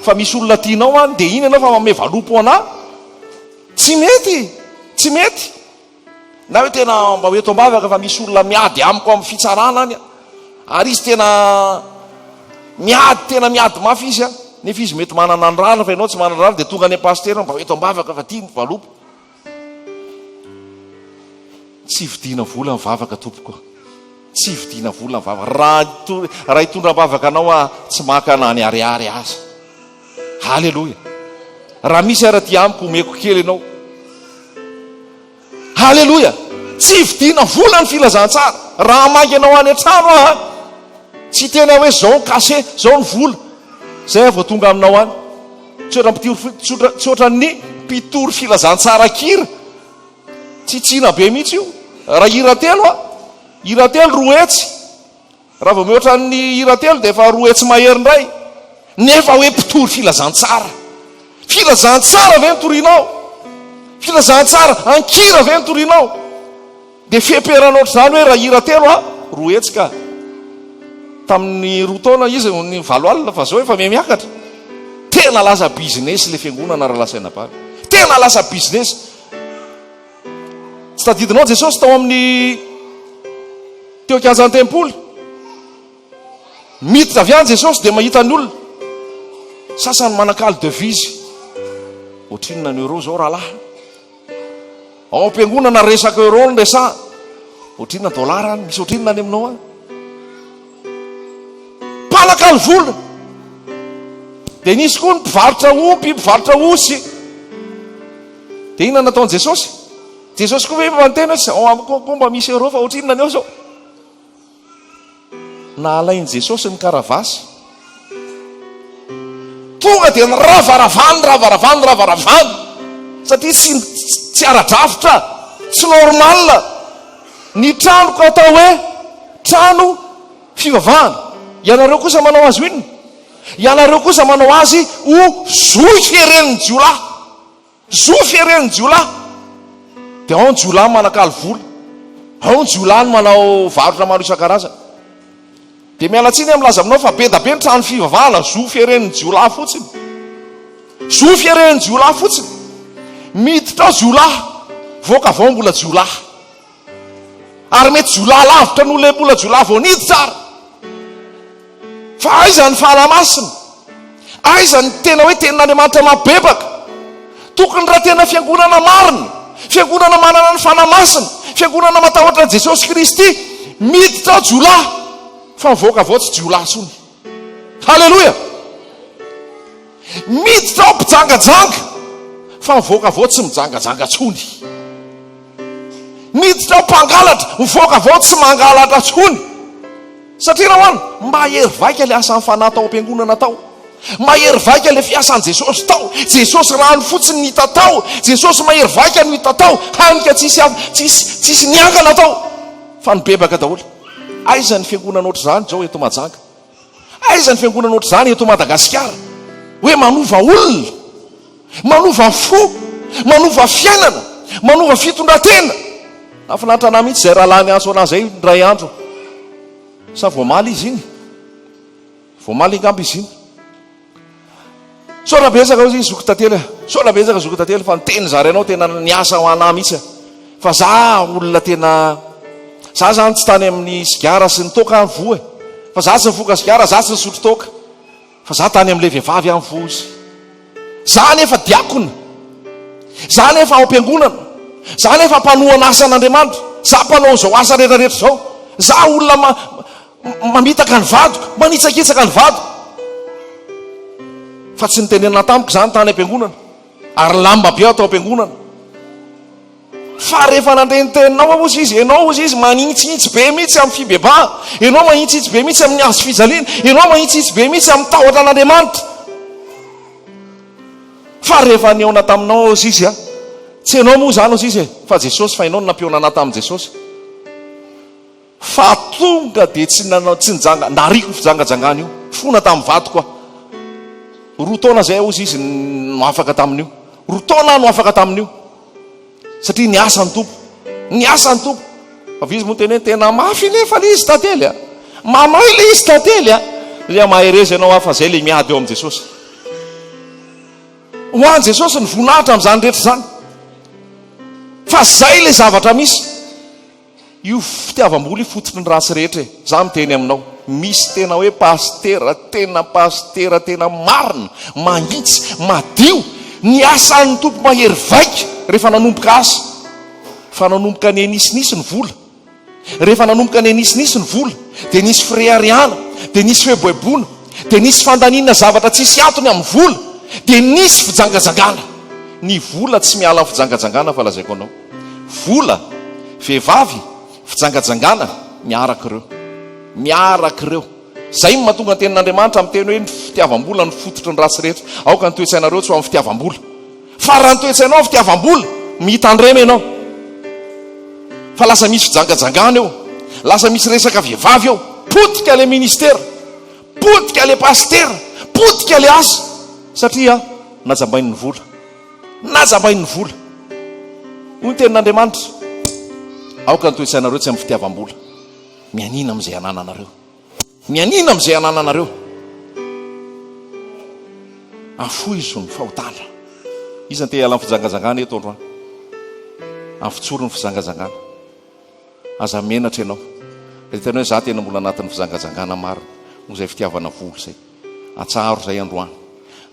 fa misy olona tianao any dia iny ianao fa manome valopy ho anah? Tsy mety! Tsy mety! Na hoe tena mba ho eto am-bavaka fa misy olona miady amiko amin'ny fitsarana any ary izy tena miady tena miady mafy izy an, nefa izy mety manana ny rariny fa ianao tsy manana rariny dia tonga any am pasitera mba ho eto am-bavaka fa tia ny valopy. Tsy vidiana vola ny vavaka tompoko. Tsy vidiana vola ny vavaka. Raha raha hitondra am-bavaka anao aho tsy maka na ny ariary aza. Haleloia. Raha misy ara aty amiko omeko kely ianao. Haleloia! Tsy vidiana vola ny filazantsara. Raha hamangy anao any an-trano aho an, tsy hiteny aho hoe zao ny cachet, zao ny vola. Zay aho vao tonga aminao any. Tsy ohatran'ny mpitory, tsy ohatran'ny mpitory filazantsara an-kira. Tsitsiana be mihitsy io. Raha hira telo an, hira telo 200. Raha vao mihoatra ny hira telo dia efa 200 mahery indray. Nefa hoe mpitory filazantsara. Filazantsara ve no torianao? Filazantsara an-kira ve no torianao? Dia feperana ohatr'izany hoe raha hira telo a, 200 ka. Tamin'ny roa taona izy ny valo alina fa zao efa miha-miakatra. Tena lasa business ilay fiangonana raha lazaina bavy. Tena lasa business. Tsy tadidinao Jesosy tao amin'ny teo an-kianjan'ny tempoly? Miditra avy any Jesosy dia mahita ny olona. Sasany manakalo devise. Ohatrinona ny euro zao rahalahy? Ao am-piangonana resaka euro no resahana. Ohatrinona dollar any? Misy ohatrinona any aminao any? Mpanakalo vola. Dia nisy koa ny mpivarotra omby, mpivarotra osy. Dia inona nataon'i Jesosy? Jesosy koa ve mba niteny hoe ao amiko koa mba misy euro fa ohatrinona ny ao zao? Nahalain'i Jesosy ny karavasy. Tonga dia niravaravany, niravaravany, niravaravany. Satria tsy, tsy ara-drafitra, tsy normal. Ny tranoko atao hoe trano fivavahana. Ianareo kosa manao azy ho inona? Ianareo kosa manao azy ho zohy fieren'ny jiolahy. Zo fieren'ny jiolahy. Dia ao ny jiolahy manakalo vola. Ao ny jiolahy no manao varotra maro isan-karazany. Dia miala tsiny aho milaza aminao fa be da be ny trano fivavahana zo fieren'ny jiolahy fotsiny. Zo fieren'ny jiolahy fotsiny. Miditra ao jiolahy, voaka avy ao mbola jiolahy. Ary mety jiolahy lavitra noho ilay mbola jiolahy vao niditra ary. Fa aiza ny Fanahy Masina? Aiza ny tena hoe tenin'Andriamanitra mampibebaka? Tokony raha tena fiangonana marina, fiangonana manana ny Fanahy Masina, fiangonana matahotra an'i Jesosy Kristy, miditra ao jiolahy, fa mivoaka avy ao tsy jiolahy intsony. Haleloia! Miditra ao mpijangajanga, fa mivoaka avy ao tsy mijangajanga intsony. Miditra ao mpangalatra, mivoaka avy ao tsy mangalatra intsony. Satria nahoana? Mahery vaika ilay asan'ny Fanahy tao am-piangonana tao. Mahery vaika ilay fiasan'i Jesosy tao. Jesosy rano fotsiny no hita tao. Jesosy mahery vaika no hita tao. Hany ka tsisy hafa, tsisy, tsisy niangana tao. Fa nibebaka daholo. Aiza ny fiangonana ohatr'izany izao eto Mahajanga? Aiza ny fiangonana ohatr'izany eto Madagasikara? Hoe manova olona, manova fo, manova fiainana, manova fitondran-tena. Nahafinaritra anah mihitsy izay rahalahy niantso anah izay indray andro. Sa vao omaly izy iny? Vao omaly angamba izy iny. Misaotra betsaka hozy izy zoky tantely a. Misaotra betsaka zoky tantely fa ny teny zarainao tena niasa ho anah mihitsy a. Fa za olona tena za zany tsy tany amin'ny sigara sy ny toaka aho voa e. Fa za tsy nifoka sigara, za tsy nisotro toaka. Fa za tany amin'ilay vehivavy aho voa hozy. Za anefa diakona. Za anefa ao am-piangonana. Za anefa mpanohana asan'Andriamanitra. Za mpanao an'izao asa rehetra rehetra izao. Za olona ma mamitaka ny vadiko, manitsakitsaka ny vadiko. Fa tsy nitenenana tamiko izany tany am-piangonana. Ary lamba be aho tao am-piangonana. Fa rehefa nandre ny teninao aho hozy izy, ianao hozy izy manintsinintsy be mihitsy amin'ny fibebahana, ianao manintsinintsy be mihitsy amin'ny hazo fijaliana, ianao manintsinintsy be mihitsy amin'ny tahotra an'Andriamanitra. Fa rehefa nihaona taminao aho hozy izy, tsy ianao moa izany hozy izy e, fa Jesosy, fa ianao no nampihaona anah tamin'i Jesosy. Fa tonga dia tsy nanao, tsy nijanga, nariako io fijangajangana io. Fona tamin'ny vadiko aho. Roa taona izay hozy izy no afaka tamin'io. Roa taona aho no afaka tamin'io. Satria niasa ny Tompo. Niasa ny Tompo. Fa avy izy moa niteny hoe tena mafy nefa ilay izy tantely a. Mamay ilay izy tantely a. Dia mahereza ianao aho fa izay ilay miady eo amin'i Jesosy. Ho an'i Jesosy ny voninahitra amin'izany rehetra izany. Fa izay ilay zavatra misy. Io fitiavam-bola io fototry ny ratsy rehetra e! Za miteny aminao, misy tena hoe pasitera, tena pasitera tena marina, mahitsy, madio, ny asan'ny Tompo mahery vaika rehefa nanomboka asa, fa nanomboka nihanisinisy ny vola, rehefa nanomboka nihanisinisy ny vola dia nisy fireharehana, dia nisy fieboeboana, dia nisy fandaniana zavatra tsisy antony amin'ny vola, dia nisy fijangajangana. Ny vola tsy miala amin'ny fijangajangana fa lazaiko anao. Vola, vehivavy, fijangajangana, miaraka ireo. Miaraka ireo. Izay no mahatonga ny tenin'Andriamanitra miteny hoe ny fitiavam-bola no fototry ny ratsy rehetra. Aoka ny toe-tsainareo tsy ho amin'ny fitiavam-bola. Fa raha ny toe-tsainao amin'ny fitiavam-bola, mitandrema ianao. Fa lasa misy fijangajangana eo. Lasa misy resaka vehivavy eo. Potika ilay ministera. Potika ilay pasitera. Potika ilay asa. Satria najambain'ny vola. Nazavain'ny vola. Hoy ny tenin'Andriamanitra, Aoka ny toe-tsainareo tsy amin'ny fitiavam-bola. Mianiana amin'izay anananareo. Mianiana amin'izay anananareo. Afoizo ny fahotana. Iza no te hiala amin'ny fijangajangana eto androany? Avotsory ny fijangajangana. Aza menatra ianao. Ry tena hoe za tena mbola anatin'ny fijangajangana marina. Noho izay fitiavana vola izay. Atsaharo izay androany.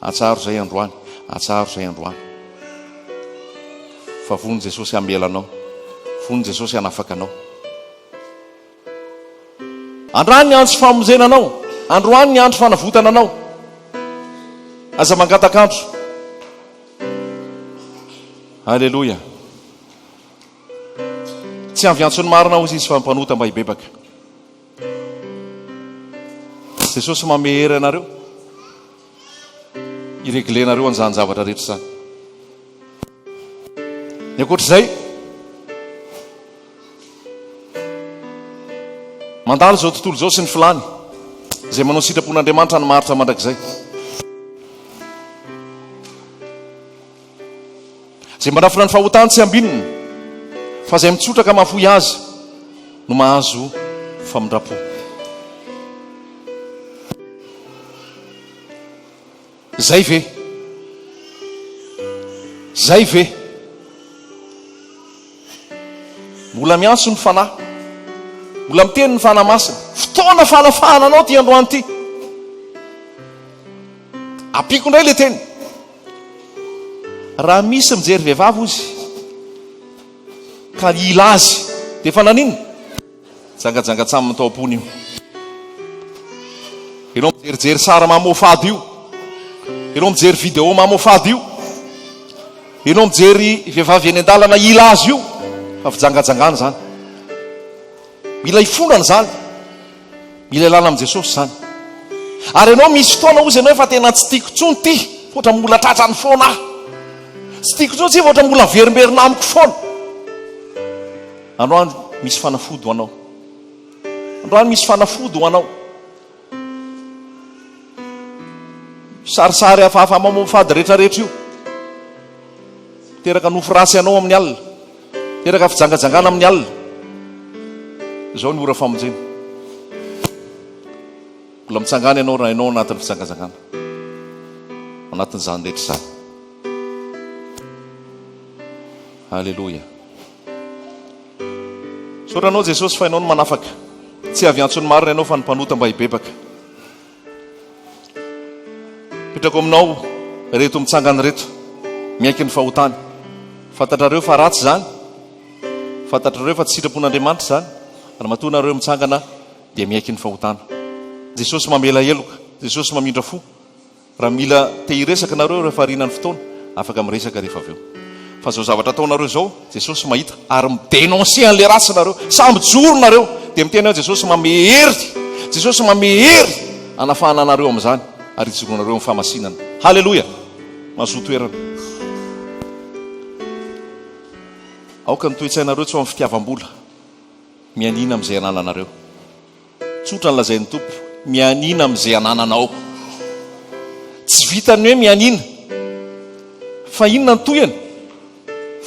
Atsaharo izay androany. Atsaharo izay androany. Fa vono Jesosy hamela anao. Vono Jesosy hanafaka anao. Androany ny andro famonjena anao. Androany ny andro fanavotana anao. Aza mangataka andro. Aleloia. Tsy avy antso ny marina hozy izy fa mpanota mba hibebaka. Jesosy manome hery anareo hi-regler-nareo an'izany zavatra rehetra izany. Ny ankoatr'izay, mandalo izao tontolo izao sy ny filany, izay manao sitrapon'Andriamanitra no maharitra mandrakizay. Izay manafina ny fahotany tsy ambinina, fa izay mitsotra ka mahafoy azy no mahazo famindram-po. Zay ve? Zay ve? Mbola miantso ny Fanahy. Mbola miteny ny Fanahy Masina. Fotoana fanafahana anao ity androany ity. Ampiako indray le teny. Raha misy mijery vehivavy ozy ka hila azy dia efa naninona? Jangajanga tsaminy tao am-pony io. Ianao mijerijery sary mamoafady io. Ianao mijery vidéo mamoafady io. Ianao mijery vehivavy eny an-dalana hila azy io. Fa fijangajangana izany. Mila hifonana izany. Mila ialana amin'i Jesosy izany. Ary ianao misy fotoana hozy ianao efa tena tsy tiako intsony ity, fa ohatra mbola tratrany foana aho. Tsy tiako intsony ity fa ohatra mbola averimberina amiko foana. Androany misy fanafody ho anao. Androany misy fanafody ho anao. Sarisary hafahafa mamoafady rehetrarehetra io. Teraka nofy ratsy anao amin'ny alina. Teraka fijangajangana amin'ny alina. Izao ny ora famonjena. Mbola mitsangana ianao raha ianao anatin'ny fijangajangana. Anatin'izany rehetra izany. Aleloia. Misaotra anao Jesosy fa ianao no manafaka. Tsy avy antso ny marina ianao fa ny mpanota mba hibebaka. Apetrako aminao ireto mitsangana ireto, miaiky ny fahotany. Fantatrareo fa ratsy izany. Fantatrareo fa tsy sitrapon'Andriamanitra izany. Ary matoa nareo mitsangana dia miaiky ny fahotana. Jesosy mamela heloka, Jesosy mamindra fo. Raha mila te hiresaka nareo rehefa aoriana ny fotoana, afaka miresaka rehefa avy eo. Fa zao zavatra ataonareo zao, Jesosy mahita ary mi-denoncer an'le ratsy nareo. Samy mijoro nareo dia miteny hoe Jesosy manome hery, Jesosy manome hery hanafahana anareo amin'izany ary hijoroanareo amin'ny fahamasinana. Haleloia! Mahazoa toerana. Aoka ny toe-tsainareo tsy ho amin'ny fitiavam-bola. Mianiana amin'izay anananareo. Tsotra ny lazain'ny Tompo, mianiana amin'izay anananao. Tsy vitan'ny hoe mianiana, fa inona ny tohiny?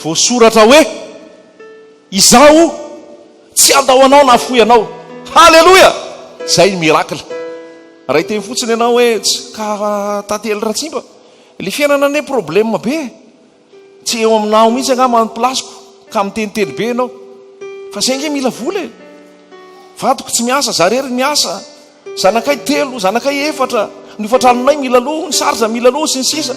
Voasoratra hoe, Izaho tsy handao anao na hafoy anao. Haleloia! Izay ny miracle. Raha hiteny fotsiny ianao hoe, tsy ka tantely ratsimba, ilay fiainana anie problème be e. Tsy eo aminao mihitsy angamba ny place-ko ka miteniteny be ianao. Fa zay ange mila vola e. Vadiko tsy miasa, za rery miasa. Zanakay telo, zanakay efatra, ny hofantranonay mila aloha, ny charge mila aloha sy ny sisa.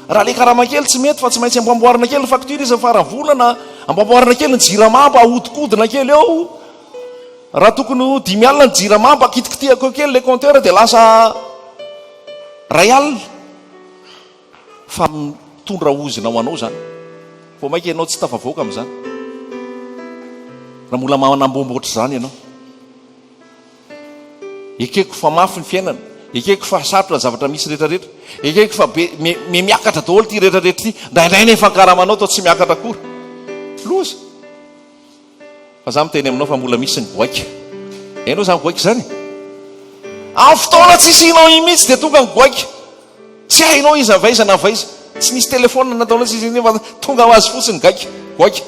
Raha le karama kely tsy mety fa tsy maintsy amboamboarina kely ny facture isan'ny faran'ny volana, amboamboarina kely ny jirama mba ahodikodina kely eo. Raha tokony ho 50 ny jirama mba kitikitihako eo kely le compteur dia lasa 1000. Fa mitondra ozona ho anao izany. Vao mainka ianao tsy tafavoaka amin'izany. Raha mbola manambombo ohatr'izany ianao. Ekeko fa mafy ny fiainana. Ekeko fa sarotra ny zavatra misy rehetrarehetra. Ekeko fa be me, me miakatra daholo ity rehetrarehetra ity. Indraindray nefa ny karamanao toa tsy miakatra akory. Loza. Fa za miteny aminao fa mbola misy ny goaika. Hainao zany goaika zany? Amin'ny fotoana tsy isianao iny mihitsy dia tonga ny goaika. Tsy hainao izy avy aiza na avy aiza. Tsy nisy telephone nataonao tsy nisy fa tonga ho azy fotsiny gaika, goaika.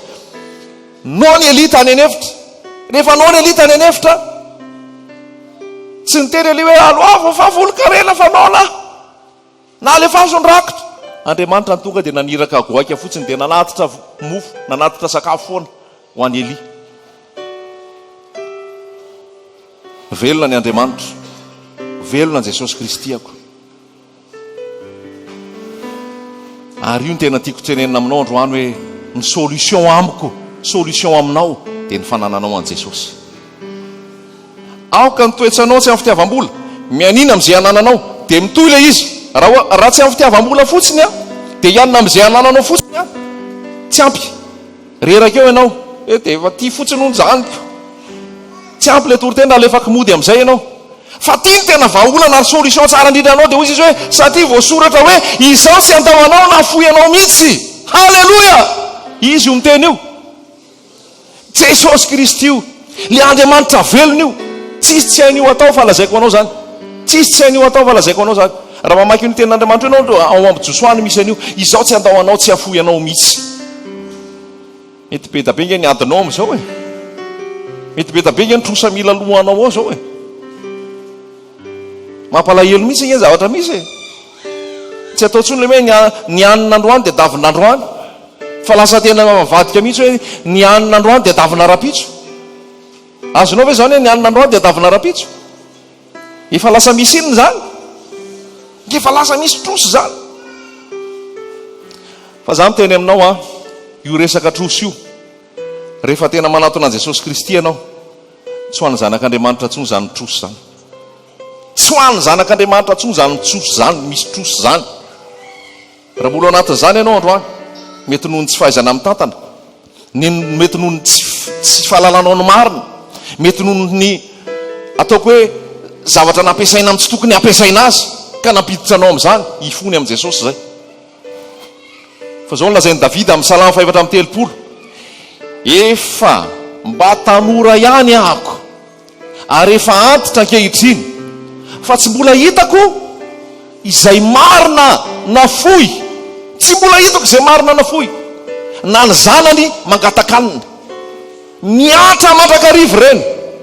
Noana Elia tany an'efitra. Rehefa noana Elia tany an'efitra, tsy niteny Elia hoe aloavo fa volon-karena fa noana aho. Na alefaso ny rakitra. Andriamanitra tonga dia naniraka goaika fotsiny dia nanatitra mofo, nanatitra sakafo foana ho an'i Elia. Velona ny Andriamanitra. velona Jesosy Kristy ako. Ary io no tena tiako tenenina aminao androany hoe ny solution amiko, solution aminao dia ny fanananao an'i Jesosy. Aoka ny toetsanao tsy amin'ny fitiavam-bola, mianiana amin'izay anananao, dia mitohy ilay izy. Raha raha tsy amin'ny fitiavam-bola fotsiny an, dia hianina amin'izay anananao fotsiny an, tsy ampy. Reraka eo ianao, hoe dia efa tia fotsiny hono izany ko. Tsy ampy ilay toriteny raha alefako mody amin'izay ianao. Fa ty no tena vahaolana ary solution tsara indrindra anao dia hoy izy hoe satria voasoratra hoe izaho tsy handao anao na hafoy anao mihitsy. Haleloia! Izy io miteny io. Jesosy Kristy io. Ilay Andriamanitra velona io. Tsisy tsy hain'io atao fa lazaiko anao izany. Tsisy tsy hain'io atao fa lazaiko anao izany. Raha mamaky io tenin'Andriamanitra io ianao ao amin'ny Josoa no misy an'io. Izaho tsy handao anao tsy hafoy anao mihitsy. Mety be da be nge ny adinao amin'izao e. Mety be da be nge ny trosa mila alohanao ao izao e. Mampalahelo mihitsy nge ny zavatra misy e. Tsy atao intsony ilay hoe ny hanina androany dia davina androany. Fa lasa tena mivadika mihitsy hoe ny hanina androany dia davina rahampitso. Azonao ve izany hoe ny hanina androany dia davina rahampitso? Efa lasa misy inona izany? Efa lasa misy trosa izany. Fa za miteny aminao an, io resaka trosa io, rehefa tena manatona an'i Jesosy Kristy ianao, tsy ho an'ny zanak'Andriamanitra intsony izany trosa izany. Tsy ho an'ny zanak'Andriamanitra intsony izany trosa izany, misy trosa izany. Raha mbola ao anatin'izany ianao androany, mety noho ny tsy fahaizana mitantana, ny mety noho ny tsy tsy fahalalanao ny marina, mety noho ny ataoko hoe zavatra nampiasaina amin'ny tsy tokony hampiasaina azy ka nampiditra anao amin'izany, hifony amin'i Jesosy izay. Fa izao no lazain'i Davida amin'ny Salamo fahefatra amby 30, Efa mba tanora ihany ahako, ary efa antitra ankehitriny, fa tsy mbola hitako izay marina nafoy, tsy mbola hitako izay marina nafoy, na ny zanany mangata-kanina. Mihatra mandrakariva ireny.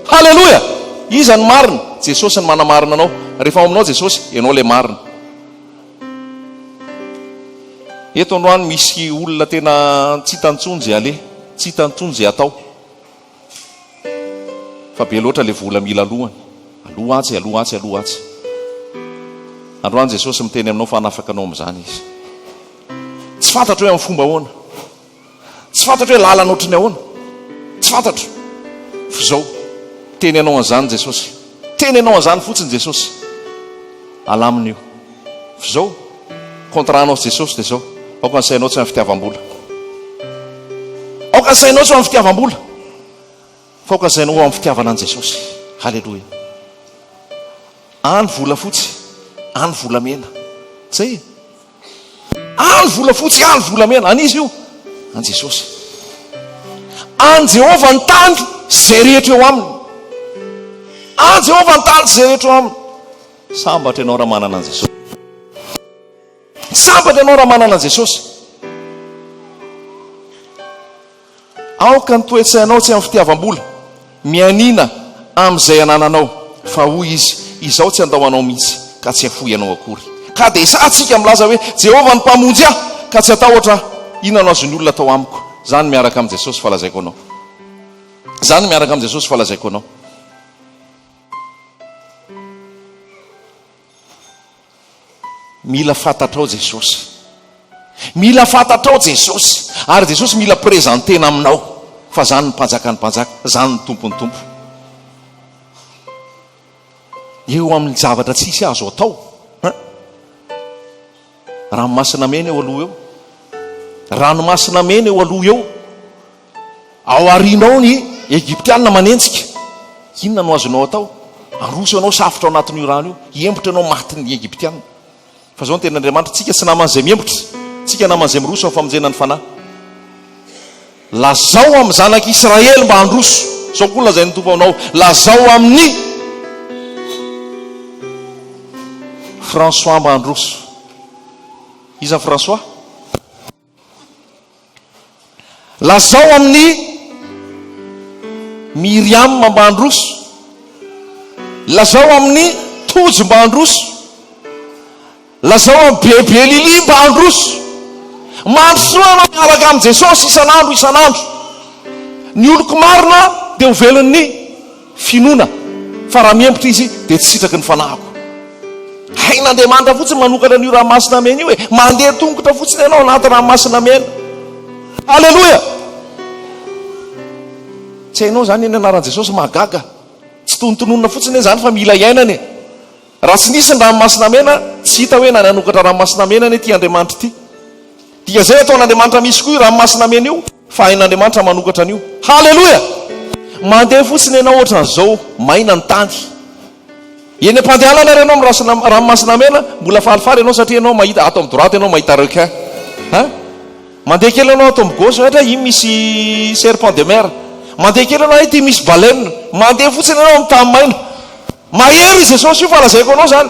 Haleloia! Iza no marina? Jesosy no manamarina anao. Rehefa ao aminao Jesosy, ianao ilay marina. Eto androany misy olona tena tsy hitany intsony izay aleha, tsy hitany intsony izay atao. Fa be loatra ilay vola mila alohany. Aloha atsy, aloha atsy, aloha atsy. Androany Jesosy miteny aminao fa hanafaka anao amin'izany Izy. Tsy fantatro hoe amin'ny fomba ahoana. Tsy fantatro hoe lalana ohatry ny ahoana. Tsy fantatro. Fa izao, miteny anao an'izany Jesosy. Miteny anao an'izany fotsiny Jesosy. Alamina io. Fa izao, contrat anao sy Jesosy dia izao, aoka ny sainao tsy amin'ny fitiavam-bola. Aoka ny sainao tsy ho amin'ny fitiavam-bola. Fa aoka ny sainao ho amin'ny fitiavana an'i Jesosy. Haleloia. Any volafotsy, any volamena. Zay e. Any volafotsy, any volamena. An'iza io? An'i Jesosy. An'i Jehovah ny tany sy izay rehetra eo aminy. An'i Jehovah ny tany sy izay rehetra eo aminy. Sambatra ianao raha manana an'i Jesosy. Sambatra ianao raha manana an'i Jesosy. Aoka ny toe-tsainao tsy amin'ny fitiavam-bola, mianiana amin'izay anananao, fa hoy Izy, Izaho tsy handao anao mihitsy, ka tsy hafoy anao akory. Ka dia sahy tsika milaza hoe, Jehovah no Mpamonjy ahy, ka tsy hatahotra aho. Inona no azon'ny olona atao amiko? Izaho no miaraka amin'i Jesosy fa lazaiko anao. Izaho no miaraka amin'i Jesosy fa lazaiko anao. Mila fantatrao Jesosy. Mila fantatrao Jesosy. Ary Jesosy mila presentena aminao fa zany ny mpanjakan'ny mpanjaka, zany ny tompon'ny tompo. Eo amin'ny zavatra tsisy azo atao. Hein? Ranomasina mena eo aloha eo. Ranomasina mena eo aloha eo. Ao aorianao ny Egyptiana manenjika. Inona no azonao atao? Aroso ianao safotra ao anatin'io rano io. Hiembotra ianao matin'ny Egyptiana. Fa izao no tenin'Andriamanitra, tsika tsy naman'izay miembotra, tsika naman'izay miroso amin'ny famonjena ny fanahy. Lazao amin'ny zanak'Israely mba handroso. Izao koa no lazain'ny Tompo aminao, lazao amin'i François mba handroso. Iza François? Lazao amin'i Myriam mba handroso. Lazao amin'i Tojo mba handroso. Lazao amin'i Bebe Lily mba handroso. Mandrosoa ianao miaraka amin'i Jesosy isan'andro isan'andro. Ny oloko marina dia ho velon'ny finoana, fa raha miembotra izy dia tsy sitraky ny fanahiko. Hain'Andriamanitra fotsiny manokatra an'io ranomasina mena io e. Mandeha tongotra fotsiny ianao anaty ranomasina mena. Aleloia! Tsy hainao izany ny anaran'i Jesosy mahagaga. Tsy tonontononina fotsiny izany fa mila iainana e. Raha tsy nisy ny ranomasina mena, tsy hita hoe nanokatra ranomasina mena anie ity Andriamanitra ity. Dia izay ataon'Andriamanitra misy koa io ranomasina mena io, fa hain'Andriamanitra manokatra an'io. Haleloia! Mandeha fotsiny ianao ohatran'izao, maina ny tany. Eny am-pandehanana ary ianao amin'ny ranomasina mena, mbola falifaly ianao satria ianao mahita, ato amin'ny droite ianao mahita requin. Hein? Mandeha kely ianao ato amin'ny gauche, ohatra iny misy serpent de mer. Mandeha kely ianao, ity misy baleine. Mandeha fotsiny ianao amin'ny tany maina. Mahery i Jesosy io fa lazaiko anao izany.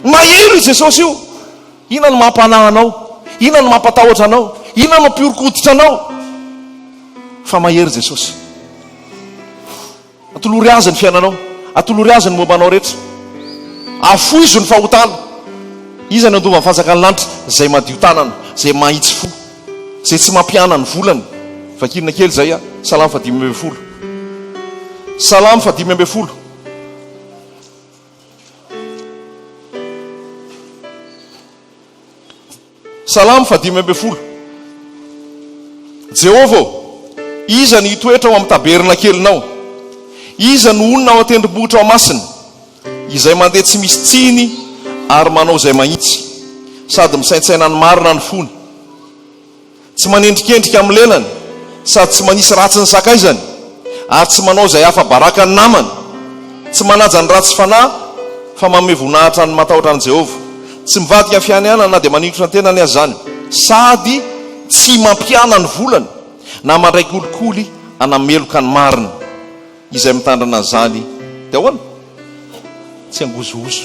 Mahery i Jesosy io. Inona no mampanahy anao? Inona no mampatahotra anao? Inona no mampihoron-koditra anao? Fa mahery Jesosy. Atolory Azy ny fiainanao. Atolory Azy ny momba anao rehetra. Afoizo ny fahotana. Iza no handova ny fanjakan'ny lanitra? Izay madio tanana, izay mahitsy fo, izay tsy mampihana ny volany. Vakina kely izay a. Salamo fahadimy ambin'ny folo. Salamo fahadimy ambin'ny folo. Salamo fahadimy ambin'ny folo. Jehovah ô, iza no hitoetra ao amin'ny tabernakelinao? Iza no honina ao an-tendrombohitrao masina? Izay mandeha tsy misy tsiny ary manao izay mahitsy, sady misaintsaina ny marina ny fony. Tsy manendrikendrika amin'ny lelany, sady tsy manisy ratsy ny sakaizany, ary tsy manao izay afa-baraka ny namany. Tsy manaja ny ratsy fanahy, fa manome voninahitra ny matahotra an'i Jehovah. Tsy mivadika amin'ny fianianana na dia maningotra ny tenany aza izany, sady tsy mampihana ny volany, na mandray kolikoly hanameloka ny marina. Izay mitandrina an'izany dia ahoana? Tsy hangozohozo.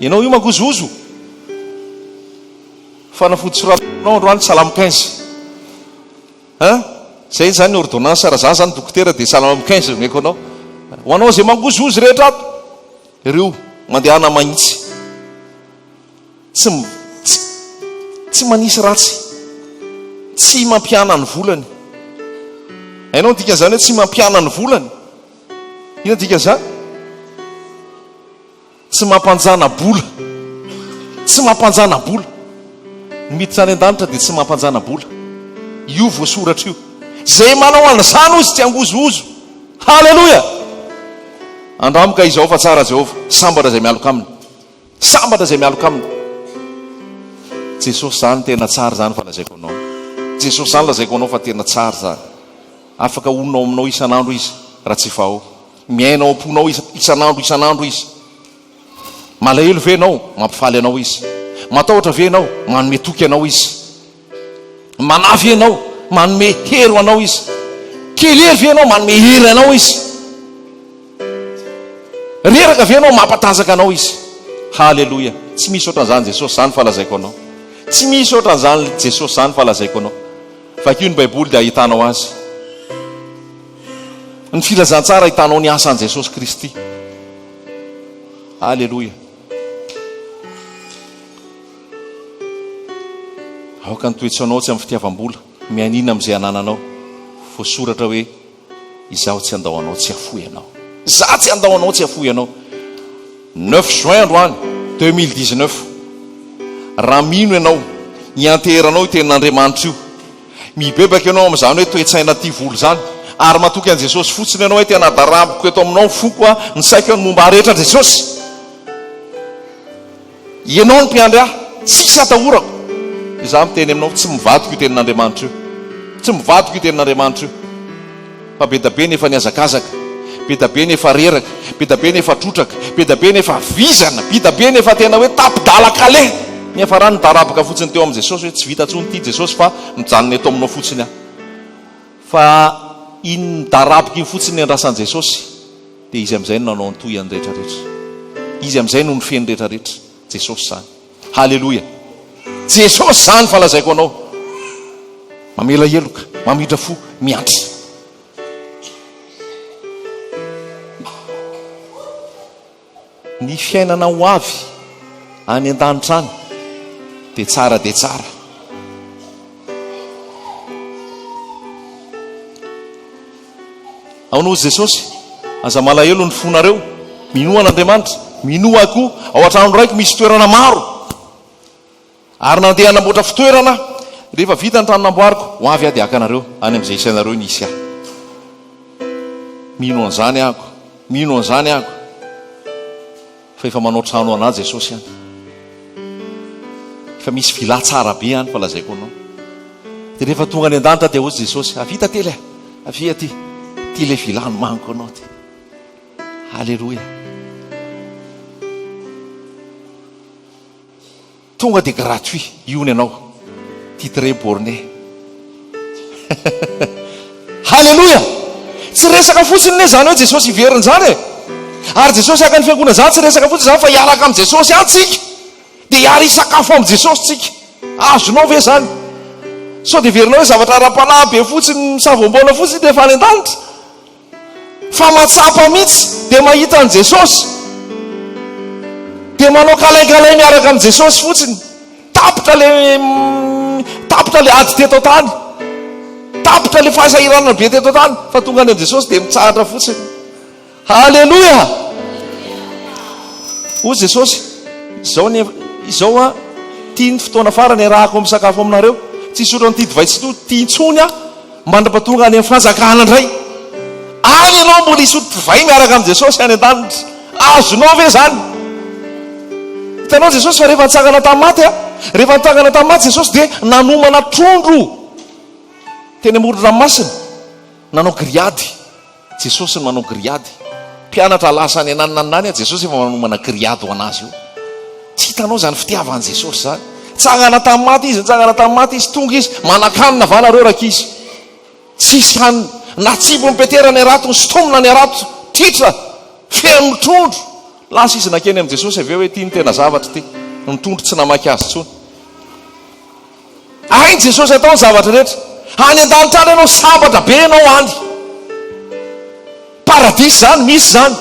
Ianao io mangozohozo? Fanafody soratanao androany salamo 15 hein? Zay zany ny ordonnance raha za zany dokotera dia salamo 15 omeko anao. Ho anao izay mangozohozo rehetra ato ireo mandehana mahitsy. Tsy tsy tsy manisy ratsy. Tsy mampihana ny volany. Hainao ny dikan'izany hoe tsy mampihana ny volany? Inona dikan'izany? Tsy mampanjana-bola. Tsy mampanjana-bola. Ny miditra any an-danitra dia tsy mampanjana-bola. Io voasoratra io. Izay manao an'izany hozy tsy hangozohozo. Haleloia! Andramo ka izao fa tsara Jehovah. Sambatra izay mialoka aminy. Sambatra izay mialoka aminy. Jesosy izany tena tsara izany fa lazaiko anao. Jesosy izany lazaiko anao fa tena tsara izany. Afaka honina ao aminao isan'andro izy raha tsy efa ao. Miaina ao am-ponao isan'andro isan'andro izy. Malahelo ve ianao? Mampifaly anao izy. Matahotra ve ianao? Manome toky anao izy. Manahy ve ianao? Manome hery ho anao izy. Kely hery ve ianao? Manome hery anao izy. Reraka ve ianao? Mampatanjaka anao izy. Haleloia. Tsy misy ohatran'izany Jesosy izany fa lazaiko anao. Tsy misy ohatran'izany Jesosy izany fa lazaiko anao. Vakio ny Baiboly dia ahitanao azy. Ny filazantsara ahitanao ny asan'i Jesosy Kristy. Aleloia. Aoka ny toetsanao tsy amin'ny fitiavam-bola, mianiana amin'izay anananao. Voasoratra hoe Izaho tsy handao anao tsy hafoy anao. Izaho tsy handao anao tsy hafoy anao. Neuf juin androany, 2019. Raha mino ianao, hianteheranao io tenin'Andriamanitra io. Mibebaka ianao amin'izany hoe toe-tsaina tia vola izany, ary matoky an'i Jesosy fotsiny ianao hoe tena daraboko eto aminao ny foko a, ny saiko ny momba ahy rehetra Jesosy. Ianao no mpiandry ahy, tsisy atahorako. Izaho miteny aminao, tsy mivadika io tenin'Andriamanitra io. Tsy mivadika io tenin'Andriamanitra io. Fa be da be ny efa nihazakazaka, be da be ny efa reraka, be da be ny efa trotraka, be da be ny efa vizana, be da be ny efa tena hoe tapi-dalan-kaleha. Niafarany nidaraboka fotsiny teo amin'i Jesosy hoe tsy vita intsony ity Jesosy fa mijanona eto aminao fotsiny aho. Fa iny nidaraboka iny fotsiny ny andrasan'i Jesosy dia Izy amin'izay no nanao ny tohiny rehetra rehetra. Izy amin'izay no nifehy ny rehetra rehetra. Jesosy izany. Haleloia. Jesosy izany fa lazaiko anao. Mamela heloka, mamindra fo, miantra. Ny fiainana ho avy any an-danitra any dia tsara dia tsara. Ahoana hozy Jesosy? Aza malahelo ny fonareo. Minoa an'Andriamanitra. Minoa Ahy koa, ao an-trano Raiko misy toerana maro. Ary nandeha hanamboatra fitoerana aho. Rehefa vita ny trano namboariko, ho avy aho dia haka anareo any amin'izay hisy anareo ny hisy ahy. Mino an'izany ahako. Mino an'izany ahako. Fa efa manao trano ho anà Jesosy any. Efa misy villa tsara be any fa lazaiko anao. Dia rehefa tonga any an-danitra dia hoy Jesosy, avia tantely a, avia aty. Ity ilay villa nomaniko anao ity. Aleloia. Tonga dia gratuit io ny anao. Titre borné. Haleloia! Tsy resaka fotsiny ne zany hoe Jesosy hiverina zany e. Ary Jesosy haka ny fiangonana zany tsy resaka fotsiny zany fa hiaraka amin'i Jesosy any tsika. Dia hiara hisakafo amin'i Jesosy tsika. Azonao ve zany? Sao dia heverinao hoe zavatra ara-panahy be fotsiny misavoamboana fotsiny rehefa any an-danitra? Fa mahatsapa mihitsy dia mahita an'i Jesosy. Dia manao câlin-câlin miaraka amin'i Jesosy fotsiny. Tapitra le tapitra le ady teto an-tany. Tapitra le fahasahiranana be teto an-tany fa tonga any amin'i Jesosy dia mitsahatra fotsiny. Haleloia! Hoy Jesosy, izao ny izao aho, tia ny fotoana farany iarahako misakafo aminareo. Tsy hisotro an'ity divay tsy ity intsony aho Mandra-pahatonga any amin'ny fanjakana indray. Any ianao mbola hisotro divay miaraka amin'i Jesosy any an-danitra. Azonao ve izany? Hitanao Jesosy fa rehefa nitsangana tamin'ny maty, rehefa nitsangana tamin'ny maty Jesosy dia nanomana trondro teny amoron-dranomasina, nanao grillade. Jesosy no manao grillade. Mpianatra lasa any ananona any, Jesosy efa manomana grillade ho anazy io. Tsy hitanao izany fitiavan'i Jesosy izany. Nitsangana tamin'ny maty izy, nitsangana tamin'ny maty izy, tonga izy, manan-kanina va nareo rankizy? Tsisy hanina. Natsipin'i Petera ny harato, nosintomina ny harato, tritra, feno trondro. Lasa izy nankeny amin'i Jesosy avy eo hoe ity no tena zavatra ity. Ny trondro tsy namaky azy intsony. Hain'i Jesosy atao ny zavatra rehetra. Any an-danitra any ianao, sambatra be ianao any. Paradisa izany, misy izany.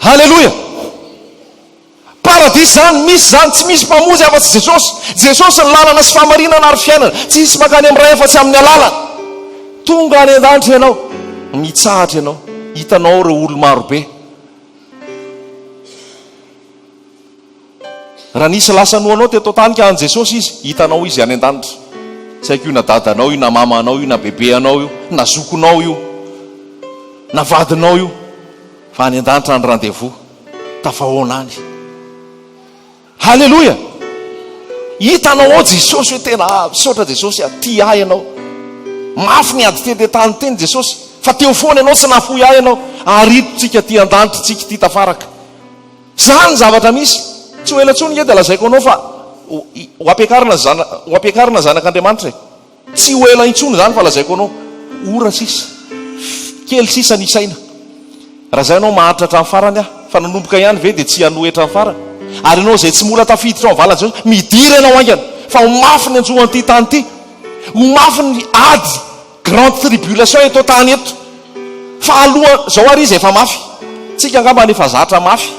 Haleloia! Paradisa izany, misy izany, tsy misy mpamonjy afa-tsy Jesosy. Jesosy ny lalana sy fahamarinana ary fiainana. Tsy hisy mankany amin'ny Ray afa-tsy amin'ny alalany. Tonga any an-danitra ianao, mitsahatra ianao, hitanao ireo olo-marobe. Raha nisy lasa noho anao teto an-tany ka an'i Jesosy izy, hitanao izy any an-danitra. Tsy haiko io na dadanao io, na mamanao io, na bebeanao io, na zokinao io, na vadinao io, fa any an-danitra ny rendez-vous. Tafahoana any. Haleloia! Hitanao ao Jesosy hoe tena misaotra Jesosy a, tia ahy ianao. Mafy ny ady tety an-tany teny Jesosy, fa teo foana ianao, tsy nahafoy ahy ianao. Ary ito tsika aty an-danitra, tsika ity tafaraka. Zany ny zavatra misy. Tsy ho ela intsony nge dia lazaiko anao fa ho ampiakarina zana ho ampiakarina zanak'Andriamanitra e. Tsy ho ela intsony izany fa lazaiko anao. Ora sisa. Kely sisa ny isaina. Raha zay ianao maharitra hatramin'ny farany aho. Fa nanomboka ihany ve dia tsy hanohy hatramin'ny farany? Ary ianao izay tsy mola tafiditra ao amin'ny valan'i Jesosy, midira ianao haingana fa ho mafy ny hanjo an'ity tany ity. Ho mafy ny ady. Grande tribulation eto an-tany eto. Fa aloha zao ary izy efa mafy. Tsika angambany efa zatra mafy.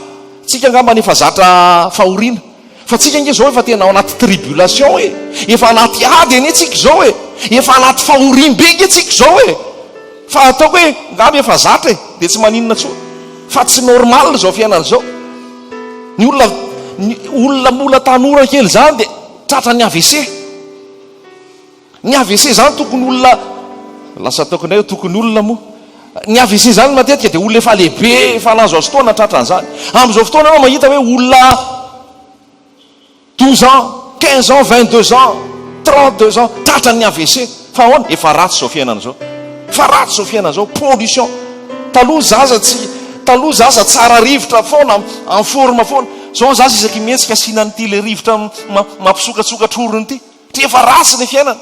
Tsika angambany efa zatra fahoriana. Fa tsika ange zao efa tena ao anaty tribulation e. Efa anaty ady anie tsika zao e. Efa anaty fahoriam-be ange tsika zao e. Fa ataoko hoe ngamba efa zatra e. Dia tsy maninona tsony. Fa tsy normal zao fiainana zao. Ny olona ny olona mbola tanora kely zany dia tratran'ny AVC. Ny AVC izany tokony olona, lasa ataoko indray hoe tokony olona moa, ny AVC izany matetika dia olona efa lehibe, efa nahazoazo taona tratran'izany. Amin'izao fotoana ianao mahita hoe olona 12 ans, 15 ans, 22 ans, 32 ans tratran'ny AVC. Fa ahoana? Efa ratsy izao fiainana izao. Efa ratsy izao fiainana izao, pollution. Taloha zaza tsy, taloha zaza tsara rivotra foana, en forme foana. Izao ny zaza isaky ny mihetsika asiana an'ity ilay rivotra mampisokatsokatra orona ity. Satria efa ratsy ny fiainana.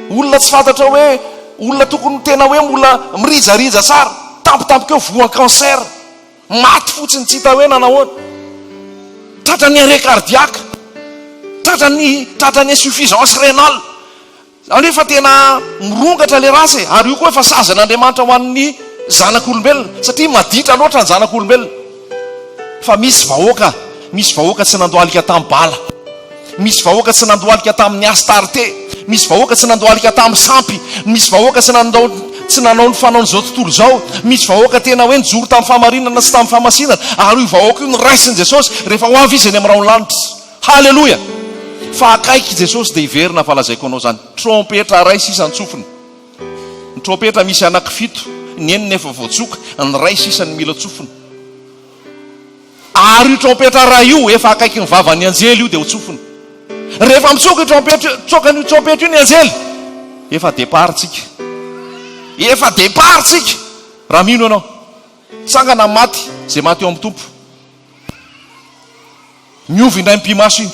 Olona tsy fantatra hoe olona tokony tena hoe mbola mirijarija tsara, tampotampoka eo voa cancer, maty fotsiny tsy hita hoe nanahoana. Tratran'ny arrêt cardiaque, tratran'ny tratran'ny insuffisance rénale. Zany hoe efa tena mirongatra le ratsy e! Ary io koa efa sazin'Andriamanitra ho an'ny zanak'olombelona satria maditra loatra ny zanak'olombelona. Fa misy vahoaka, misy vahoaka tsy nandohalika tamin'i Bala, misy vahoaka tsy nandohalika tamin'ny Astarte, misy vahoaka tsy nandohalika tamin'ny sampy, misy vahoaka tsy nandao, Tsy nanao ny fanaon'izao tontolo izao. Misy vahoaka tena hoe nijoro tamin'ny fahamarinana sy tamin'ny fahamasinana, ary io vahoaka io noraisin'i Jesosy rehefa ho avy Izy eny amin'ny rahon'ny lanitra. Haleloia! Fa akaiky Jesosy dia hiverina fa lazaiko anao izany. Trompetra iray sisa an-tsofina. Ny trompetra misy anakifito, ny enina efa voatsoka, ny iray sisa no mila tsofina. Ary io trompetra iray io, efa akaiky ny vavan'ny anjely io dia ho tsofina. Rehefa mitsoka io trompetra, tsoka an'io trompetra io ny anjely, efa départ tsika. Efa départ tsika, raha mino ianao. Tsangana ny maty, izay maty eo amin'ny Tompo. Miova indray mipi-maso iny.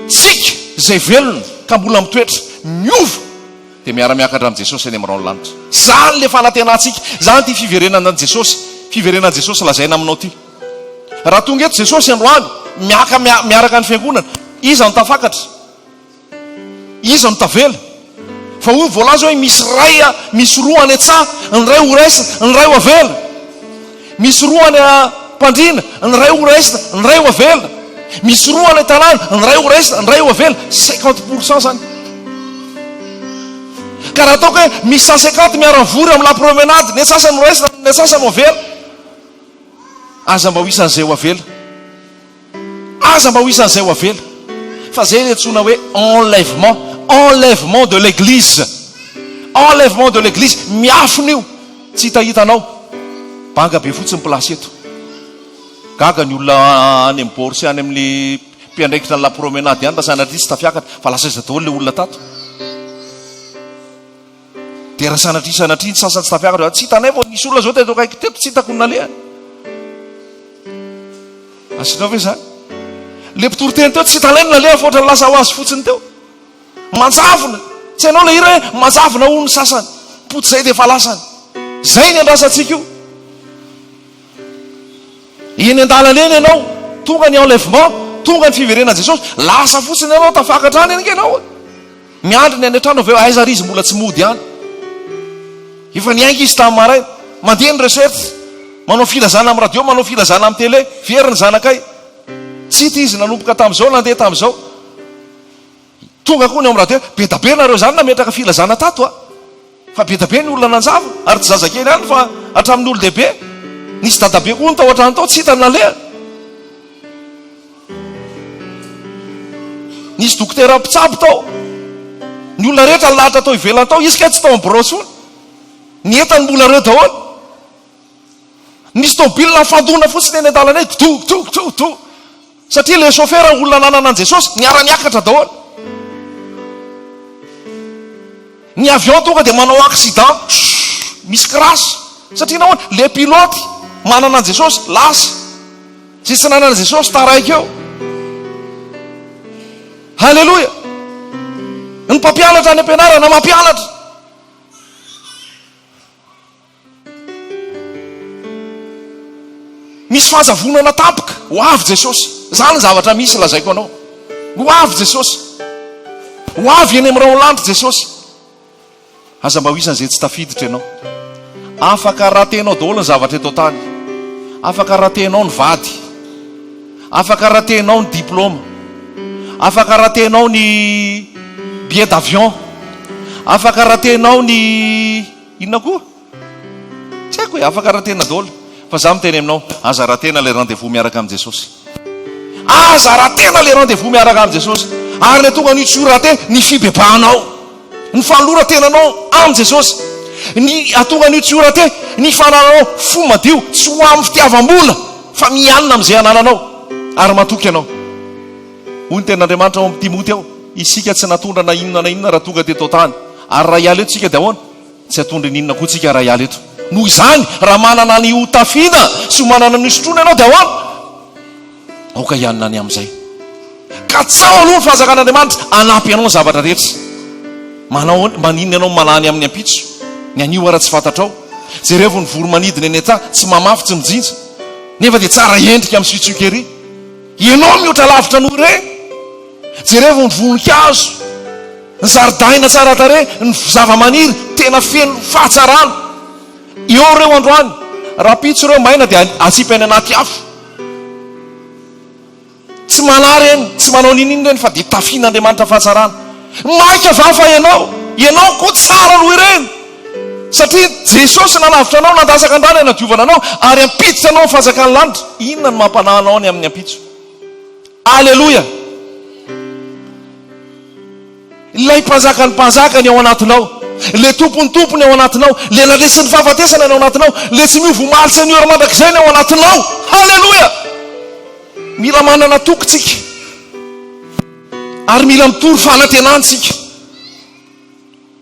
Tsika izay velona ka mbola mitoetra, miova dia miara-miakatra amin'i Jesosy any amin'ny rahon'ny lanitra. Izany ilay fanantenantsika, izany ity fiverenana an'i Jesosy, fiverenan'i Jesosy lazaina aminao ity. Raha tonga eto Jesosy androany, miaka miaraka ny fiangonana, iza no tafakatra? Iza no tavela? Fa hoy ny voalaza hoe misy ray misy roa any an-tsaha, ny iray ho raisina, ny iray ho avela. Misy roa any am-pandriana, ny iray ho raisina, ny iray ho avela. Misy roa any an-tanàna, ny iray ho raisina, ny iray ho avela. 50% zany. Ka raha ataoko hoe misy 150 miara-mivory amin'ny la promenade, ny antsasany ho raisina, ny antsasany ho avela. Aza mba ho isan'izay ho avela. Aza mba ho isan'izay ho avela. Fa izay ilay antsoina hoe enlèvement, enlèvement de l'église. Enlèvement de l'église, miafina io, tsy hitahitanao. Banga be fotsiny place eto. Gaga ny olona any amin'ny bord sy any amin'ny mpiandraikitra ny la promenade any raha sanatria tsy tafiakatra fa lasa aiza daholo ilay olona tato. Dia raha sanatria sanatria ny sasany tsy tafiakatra, tsy hitanay vao nisy olona zao teto akaiky teto tsy hitako ny nalehany. Azonao ve zany? Le mpitory teny teo tsy hitanay ny nalehany fa ohatran'ny lasa ho azy fotsiny teo. Manjavona! Tsy hainao le hira hoe manjavona hono ny sasany. Potsy zay dia efa lasany. Zay ny andrasantsika io. Eny an-dalana eny ianao, tonga ny enlèvement, tonga ny fiverenan'i Jesosy, lasa fotsiny ianao, tafakatra any ange ianao. Miandry ny any an-trano avy eo, aiza ary izy mbola tsy mody any. Efa niainga izy tamin'ny maraina, mandeha ny recherche, manao filazana amin'ny radio, manao filazana amin'ny télé, very ny zanakay. Tsy hita izy nanomboka tamin'izao, nandeha tamin'izao. Tonga koa ny ao amin'ny radio, be da be nareo izany nametraka filazana tato a. Fa be da be ny olona nanjava, ary tsy zazakely ihany fa hatramin'ny olon-dehibe. Nisy dadabe koa hono tao an-trano tao, tsy hita ny nalehany. Nisy dokotera mpitsabo tao. Ny olona rehetra nilahatra tao ivelany tao, izy kay tsy tao amin'ny birao intsony. Ny entany mbola reo daholo. Nisy tômôbilina nifandona fotsiny eny an-dalana eny, do do do do. Satria ilay chauffeur olona nanana an'i Jesosy, niara-niakatra daholo. Ny avion tonga dia manao accident, misy crash. Satria nahoana? Le pilote manana an'i Jesosy, lasa. Izay tsy nanana an'i Jesosy taraiky eo. Haleloia! Ny mpampianatra any am-pianarana mampianatra. Misy fanjavonana tampoka. Ho avy Jesosy. Izany ny zavatra misy lazaiko anao. Ho avy Jesosy. Ho avy eny amin'ny rahon-lanitra Jesosy. Aza mba ho isan'izay tsy tafiditra ianao. Afaka ratenao daholo ny zavatra eto an-tany. Afaka ratenao ny vady. Afaka ratenao ny diplôma. Afaka ratenao ny billet d'avion. Afaka ratenao ny inona koa? Tsy haiko e, afaka ratena daholo. Fa za miteny aminao, aza ratena ilay rendez-vous miaraka amin'i Jesosy. Aza ratena ilay rendez-vous miaraka amin'i Jesosy. Ary ilay tonga anio tsy ho rate ny fibebahanao. Ny fanoloran-tenanao amin'i Jesosy. Ny hahatonga an'io tsy ho rate, ny fanananao fo madio, tsy ho amin'ny fitiavam-bola, fa mianina amin'izay anananao, ary matoky ianao. Hoy ny Tenin'Andriamanitra ao amin'ny Timoty ao, Isika tsy natondra na inona na inona raha tonga teto an-tany. Ary raha hiala eto isika dia ahoana? Tsy hatondra n'inona koa isika raha hiala eto. Noho izany, raha manana ny ho tafiana sy ho manana ny hosotroina ianao dia ahoana? Aoka hianina ny amin'izay. Katsaho aloha ny fanjakan'Andriamanitra, hanampy anao ny zavatra rehetra. Manao maninona ianao manany amin'ny ampitso? Ny anio ara tsy fantatrao. Jerevo ny voro-manidina eny an-tsaha, tsy mamafy, tsy mijinja. Nefa dia tsara endrika misiotsioka ery. Ianao mihoatra lavitra noho ireny. Jerevo ny voninkazo, ny zaridaina tsara tarehy, ny zavamaniry tena feno fahatsarana. Eo ireo androany, rahampitso ireo maina dia atsipy any anaty afo. Tsy manahy ireny, tsy manao n'inon'inona ireny fa dia tafian'Andriamanitra fahatsarana. Maika va fa ianao? Ianao koa tsara noho ireny. Satria Jesosy nanavotra anao, nandatsaka ny rany hanadiovana anao ary hampiditra anao amin'ny fanjakan'ny lanitra. Inona no mampanahy anao ny amin'ny ampitso? Aleloia! Ilay Mpanjakan'ny mpanjaka ny ao anatinao, ilay Tompon'ny tompo ny ao anatinao, ilay nandresy ny fahafatesana ny ao anatinao, ilay tsy miova omaly sy anio ary mandrakizay ny ao anatinao. Haleloia! Mila manana toky tsika ary mila mitory fanantenana tsika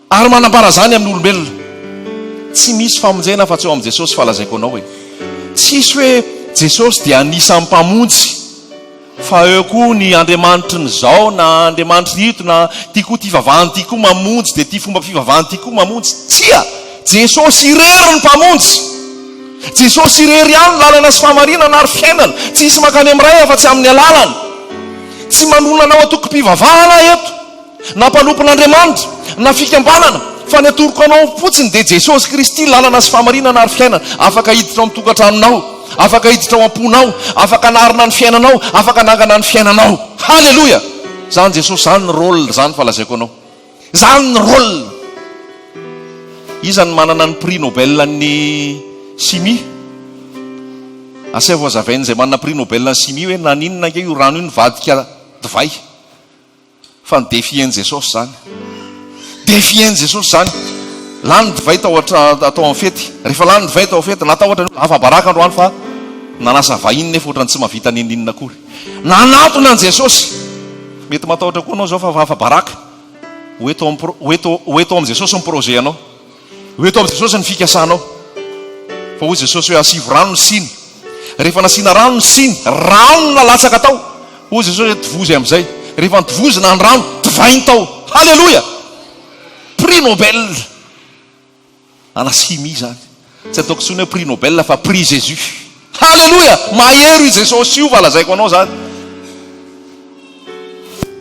ary manambara izany amin'ny olombelona. Tsy misy famonjena afa-tsy ao amin'i Jesosy fa lazaiko anao e. Tsisy hoe Jesosy dia anisan'ny mpamonjy. Fa eo koa ny Andriamanitry ny zao na Andriamanitry ito na ty koa ty vavahany ty koa mamonjy dia ty fomba fivavahany ty koa mamonjy. Tsia! Jesosy irery ny Mpamonjy. Jesosy irery ihany ny lalana sy fahamarinana ary fiainana. Tsy hisy mankany amin'ny Ray afa-tsy amin'ny alalany. Tsy manonona anao antokom-pivavahana aho eto. Na mpanompon'Andriamanitra, na fikambanana, fa ny atoroko anao fotsiny dia Jesosy Kristy, lalana sy fahamarinana ary fiainana. Afaka hiditra ao amin'ny tokantranonao, afaka hiditra ao am-ponao, afaka hanarina ny fiainanao, afaka hanangana ny fiainanao. Haleloia! Zany Jesosy zany ny rôle zany fa lazaiko anao. Zany ny rôle. Iza no manana ny prix Nobel an'ny chimie? Asaivo hazavain'izay manana prix Nobel an'ny chimie hoe naninona ange io rano io nivadika divay. Fa ny défier-n'i Jesosy izany. Défier-n'i Jesosy izany. Lany ny divay tao tao amin'ny fety. Rehefa lany ny divay tao amin'ny fety, natahotra ny olona, afa-baraka androany fa nanasa vahiny nefa ohatran'ny tsy mahavita n'inon'inona akory. Nanatona an'i Jesosy. Mety matahotra koa anao izao fa afa-baraka. Ho eto amin'ny ho eto ho eto amin'i Jesosy ny projet anao. Ho eto amin'i Jesosy ny fikasanao. Fa hoy Jesosy hoe asivo rano ny siny. Rehefa nasiana rano ny siny, rano no nalatsaka tao. Hoy Jesosy hoe tovozy amin'izay. Rehefa notovozina ny rano, divay ny tao. Haleloia! Prix Nobel ana chimie izany. Tsy ataoko intsony hoe prix Nobel fa prix Jésus. Haleloia! Mahery io Jesosy io fa lazaiko anao izany.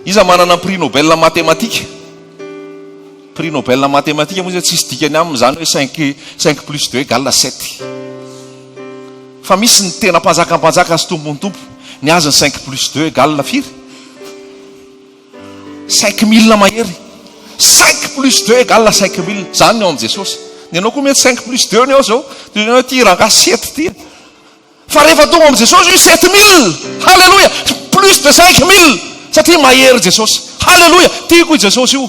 Iza manana prix Nobel mathématique? Prix Nobel mathématique moa zay tsisy dikany aminy izany hoe cinq, cinq plus deux égale sept. Fa misy ny tena mpanjaka mpanjaka sy tompon'ny tompo, ny azy ny cinq plus deux égale firy? 5000 mahery. Cinq plus deux égale 5000. Izany ny ao amin'i Jesosy. Ny anao koa mety cinq plus deux ny ao izao. Toy ny hoe ity rangahy sept ity. Fa rehefa tonga amin'i Jesosy io 7000. Haleloia! Plus de 5000. Satria mahery Jesosy. Haleloia! Tiako i Jesosy io.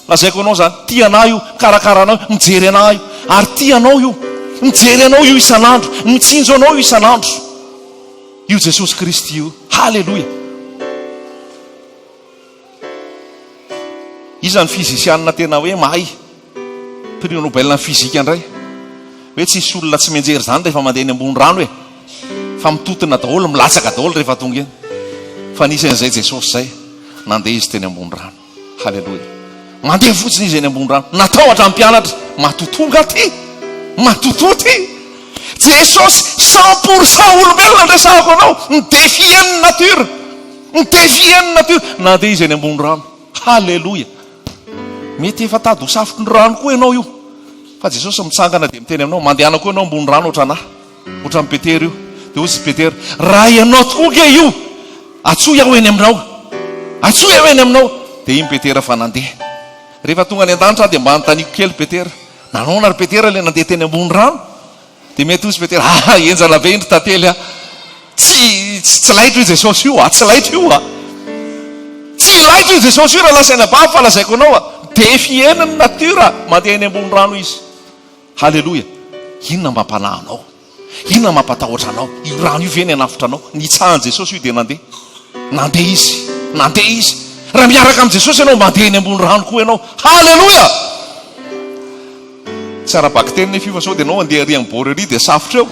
Lazaiko anao izany. Tia anah io, mikarakara anah io, mijery anah io. Ary tia anao io. Mijery anao io isan'andro. Mitsinjo anao io isan'andro. Io Jesosy Kristy io. Haleloia! Iza ny fizisianina tena hoe mahay? Prix Nobel ny fizika indray. Hoe tsisy olona tsy mianjery izany rehefa mandeha eny ambony rano e. Fa mitontona daholo, milatsaka daholo rehefa tonga eny. Fa nisy an'izay Jesosy izay, nandeha izy teny ambony rano. Haleloia. Mandeha fotsiny izy eny ambony rano. Natahotra ny mpianatra. Matotoa nga ty? Matotoa ty? Jesosy 100% olombelona no resahako anao. Mi-defier ny nature. Mi-defier ny nature. Nandeha izy eny ambony rano. Haleloia. Mety efa tady ho safotry ny rano koa ianao io. Fa Jesosy mitsangana dia miteny aminao, mandehana koa ianao ambony rano ohatran'ahy. Ohatran'i Petera io. Dia hoy izy Petera, raha ianao tokoa ange io, antsoy aho eny aminao. Antsoy aho eny aminao. Dia iny Petera fa nandeha. Rehefa tonga any an-danitra aho dia mba anontaniako kely Petera. Nanaona ry Petera ilay nandeha teny ambony rano? Dia mety hoy Petera, ah, henjana be iny ry tantely ah. Tsy, tsy, tsy laitra io Jesosy io ah, tsy laitra io ah. Tsy laitra io Jesosy io raha lazaina babo fa lazaiko anao ah. Défier ny nature, mandeha eny ambony rano izy. Haleloia! Inona mampanahy anao? Inona mampatahotra anao? Io rano io ve ny hanafotra anao? Nitsahan'i Jesosy io dia nandeha. Nandeha izy. Nandeha izy. Raha miaraka amin'i Jesosy ianao, mandeha eny ambony rano koa ianao. Haleloia! Tsy ara-bakiteny nefa io fa sao dia ianao handeha ery amin'ny bord ery dia safotra eo.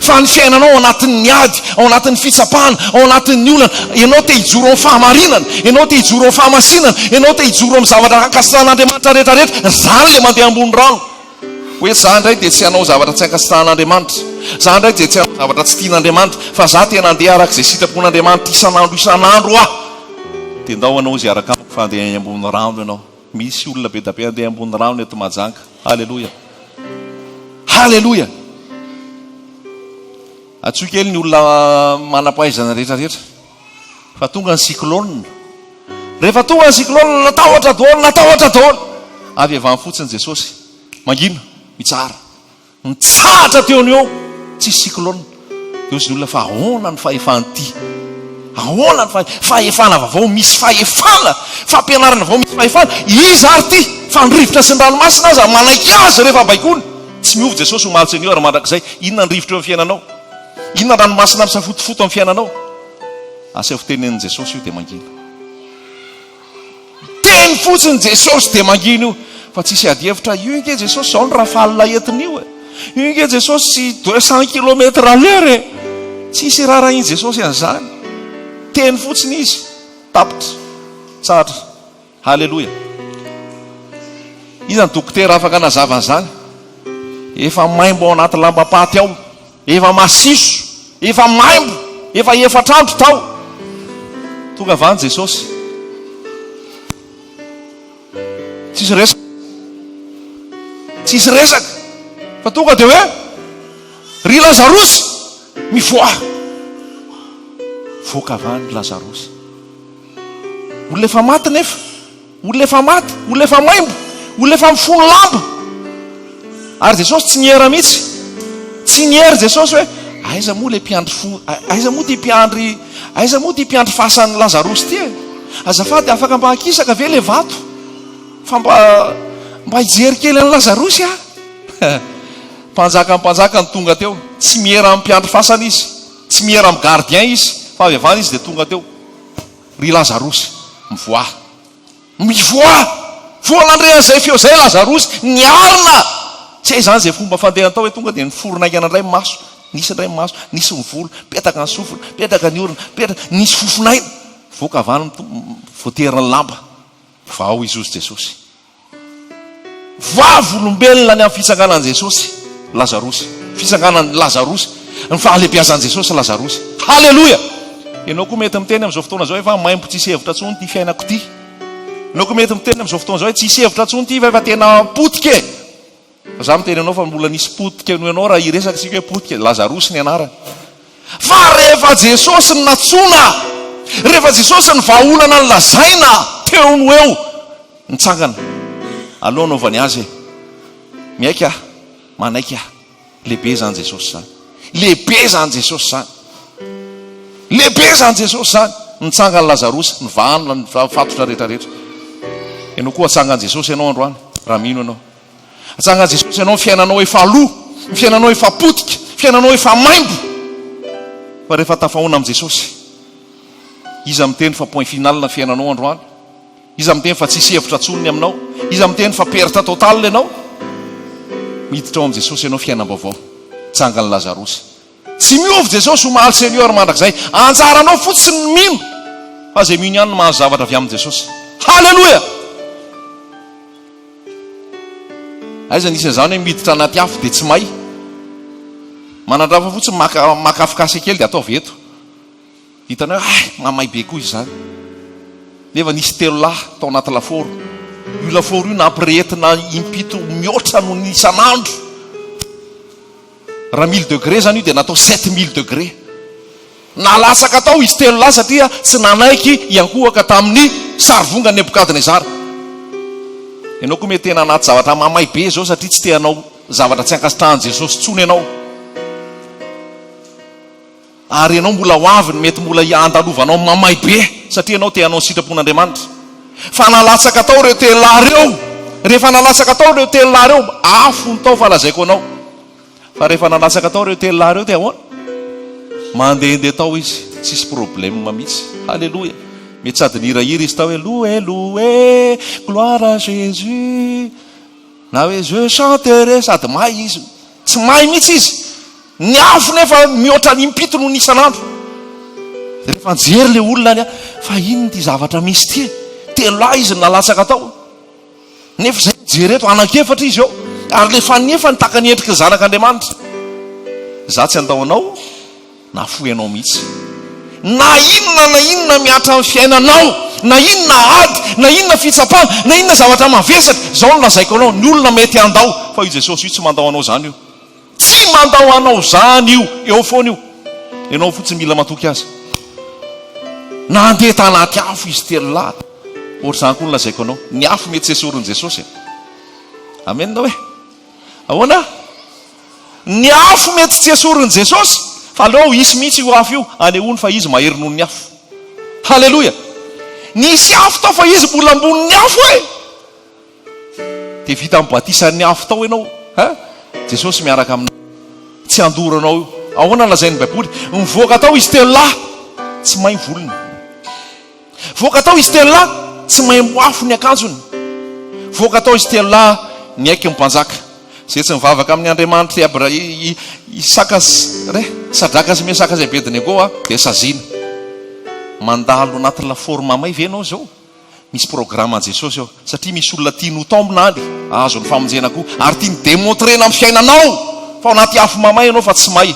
Fa ny fiainanao ao anatin'ny ady, ao anatin'ny fitsapana, ao anatin'ny olana, ianao te hijoro amin'ny fahamarinana, ianao te hijoro amin'ny fahamasinana, ianao te hijoro amin'ny zavatra ankasitrahan'Andriamanitra rehetra rehetra, izany ilay mandeha ambony rano. Hoe za indray dia tsy hanao zavatra tsy ankasitrahan'Andriamanitra, za indray dia tsy hanao zavatra tsy tian'Andriamanitra, fa za tena handeha araka izay sitrapon'Andriamanitra isan'andro isan'andro aho. Dia ndao hanao izy hiaraka amiko fa handeha eny ambony rano ianao. Misy olona be da be handeha ambony rano eto Mahajanga. Haleloia. Haleloia. Antsoy kely ny olona manam-pahaizana rehetra rehetra. Fa tonga ny cyclone. Rehefa tonga ny cyclone, natahotra daholo, natahotra daholo. Avy avy any fotsiny Jesosy. Mangina, mitsahara. Nitsahatra teo no eo, tsisy cyclone. Dia hozy ny olona fa ahoana ny fahefan'ity? Ahoana ny fahefana vaovao misy fahefana? Fampianarana vaovao misy fahefana? Iza ary ity? Fa ny rivotra sy ny ranomasina aza manaiky azy rehefa baikoiny. Tsy miova Jesosy omaly sy anio ary mandrakizay. Inona ny rivotra eo amin'ny fiainanao? Inona ny ranomasina misafotofoto amin'ny fiainanao? Asaivo tenenin'i Jesosy io dia mangina. Teny fotsiny Jesosy dia mangina io fa tsisy ady hevitra io nge Jesosy zao ny rafale entiny io e. Io nge Jesosy tsy 200 kilomètre à l'heure e. Tsisy raharahian'i Jesosy an'izany. Teny fotsiny izy. Tapitra. Tsahatra. Haleloia. Iza ny dokotera afaka nazava an'izany? Efa maimbo ao anaty lambam-paty ao. Efa masiso, efa maimbo, efa efatr'andro tao. Tonga avy any Jesosy. Tsisy resaka. Tsisy resaka. Fa tonga dia hoe, ry Lazarosy, mivoaha. Voaka avy any Lazarosy. Olona efa maty nefa. Olona efa maty, olona efa maimbo, olona efa mifono lamba. Ary Jesosy tsy niera mihitsy. Tsy niera Jesosy hoe aiza moa ilay mpiandry fo, aiza moa ity mpiandry, aiza moa ity mpiandry fasan'i Lazarosy ity e? Azafady afaka mba akisaka ve ilay vato? Fa mba mba hijery kely an'i Lazarosy aho. Mpanjakan'ny mpanjaka no tonga teo. Tsy miera amin'ny mpiandry fasana izy. Tsy miera amin'ny gardien izy. Fa avy avy any izy dia tonga teo. Ry Lazarosy, mivoaha! Mivoaha! Vao nandre an'izay feo izay Lazarosy, niarina! Tsy hay izany izay fomba fandehany tao hoe tonga dia niforona haingana indray ny maso, nisy indray ny maso, nisy ny volo, petaka ny sofina, petaka ny orona, petaka, nisy fofon'aina. Voaka avy any voatery ny lamba. Vao izy hozy Jesosy. Vavolombelona ny amin'ny fitsanganan'i Jesosy Lazarosy. Fitsanganan'i Lazarosy. Ny fahalehibiazan'i Jesosy Lazarosy. Haleloia! Ianao koa mety miteny amin'izao fotoana izao efa maimbo tsisy hevitra intsony ity fiainako ity. Ianao koa mety miteny amin'izao fotoana izao hoe tsisy hevitra intsony ity fa efa tena potika e. Fa za miteny anao fa mbola nisy potika noho ianao raha hiresaka isika hoe potika, Lazarosy ny anarany. Fa rehefa Jesosy no natsoina, rehefa Jesosy ny vahaolana nolazaina teo no eo, nitsangana. Aleo anaovany azy e. Miaiky aho, manaiky aho. Lehibe izany Jesosy izany. Lehibe izany Jesosy izany. Lehibe izany Jesosy izany. Nitsangana Lazarosy, nivahanina ny fatotra rehetra rehetra. Ianao koa atsangan'i Jesosy ianao androany, raha mino ianao. Atsangan'i Jesosy ianao ny fiainanao efa lo, ny fiainanao efa potika, ny fiainanao efa maimbo. Fa rehefa tafahoana amin'i Jesosy, iza miteny fa point final ny fiainanao androany? Iza miteny fa tsisy hevitra tsony ny aminao? Iza miteny fa perte totale ianao? Miditra ao amin'i Jesosy ianao fiainam-baovao. Tsangan'i Lazarosy. Tsy miova Jesosy omaly sy anio ary mandrakizay. Anjaranao fotsiny ny mino fa izay mino ihany no mahazo zavatra avy amin'i Jesosy. Haleloia! Aiza nisy an'izany hoe miditra anaty afo dia tsy may? Manandrafa fotsiny maka maka afokasy kely dia ataovy eto. Hitanao hoe hay, mamay be koa izany. Nefa nisy telolahy tao anaty lafaoro. Io lafaoro io nampirehetina impito mihoatra noho ny isan'andro. Raha mille degré izany io dia natao 7000 degré. Nalatsaka tao izy telolahy satria tsy nanaiky hiankohoka tamin'ny sarivongan'i Nebokadnezara. Ianao koa mety tena anaty zavatra mamay be izao satria tsy te hanao zavatra tsy ankasitrahan'i Jesosy intsony ianao. Ary ianao mbola ho avy ny mety mbola handalovanao mamay be satria ianao te hanao ny sitrapon'Andriamanitra. Fa nalatsaka tao ireo telolahy ireo. Rehefa nalatsaka tao ireo telolahy ireo, afo ny tao fa lazaiko anao. Fa rehefa nalatsaka tao ireo telolahy ireo dia ahoana? Mandehandeha tao izy, tsisy problème mihitsy. Haleloia. Mety sady nihirahira izy tao hoe loué, loué, gloire à Jésus. Na hoe je chanterai sady may izy. Tsy may mihitsy izy. Ny afo nefa mihoatra ny impito noho ny isan'andro. Dia rehefa nijery ilay olona any fa inona ity zavatra misy ity e? Telolahy izy no nalatsaka tao. Nefa izay mijery eto, anankiefatra izy eo. Ary ilay fanefany tahaka ny endriky ny zanak'Andriamanitra. Izaho tsy handao anao. Nafoy anao mihitsy. Na inona na inona mihatra amin'ny fiainanao, na inona ady, na inona fitsapana, na inona zavatra mavesatra, izao no lazaiko anao, ny olona mety handao, fa io Jesosy io tsy mandao anao izany io. Tsy mandao anao izany io, eo foana io. Ianao fotsiny mila matoky azy. Nandeha tanaty afo izy telolahy. Ohatr'izany koa no lazaiko anao. Ny afo mety tsy esorin'i Jesosy e. Amen hoe. Ahoana? Ny afo mety tsy esorin'i Jesosy fa aleo hisy mihitsy io afo io anehoany fa Izy mahery noho ny afo. Haleloia! Nisy afo tao fa Izy mbola ambonin'ny afo e! Dia vita amin'ny batisan'ny afo tao ianao, ha? Jesosy miaraka aminao. Tsy handoro anao io. Ahoana no lazain'ny Baiboly? Nivoaka tao izy telolahy, tsy may ny volony. Voaka tao izy telolahy, tsy maimbo afo ny akanjony. Voaka tao izy telolahy, niaiky ny mpanjaka. Izay tsy mivavaka amin'ny Andriamanitr'i Abra, i, Isaka sy, re, Sadraka sy Mesaka sy Abednego dia saziana. Mandalo anaty lafaoro mamay ve ianao izao? Misy programme an'i Jesosy ao. Satria misy olona tiany ho taomina any, hahazo ny famonjena koa. Ary tiany demontrer-na amin'ny fiainanao fa ao anaty afo mamay ianao fa tsy may.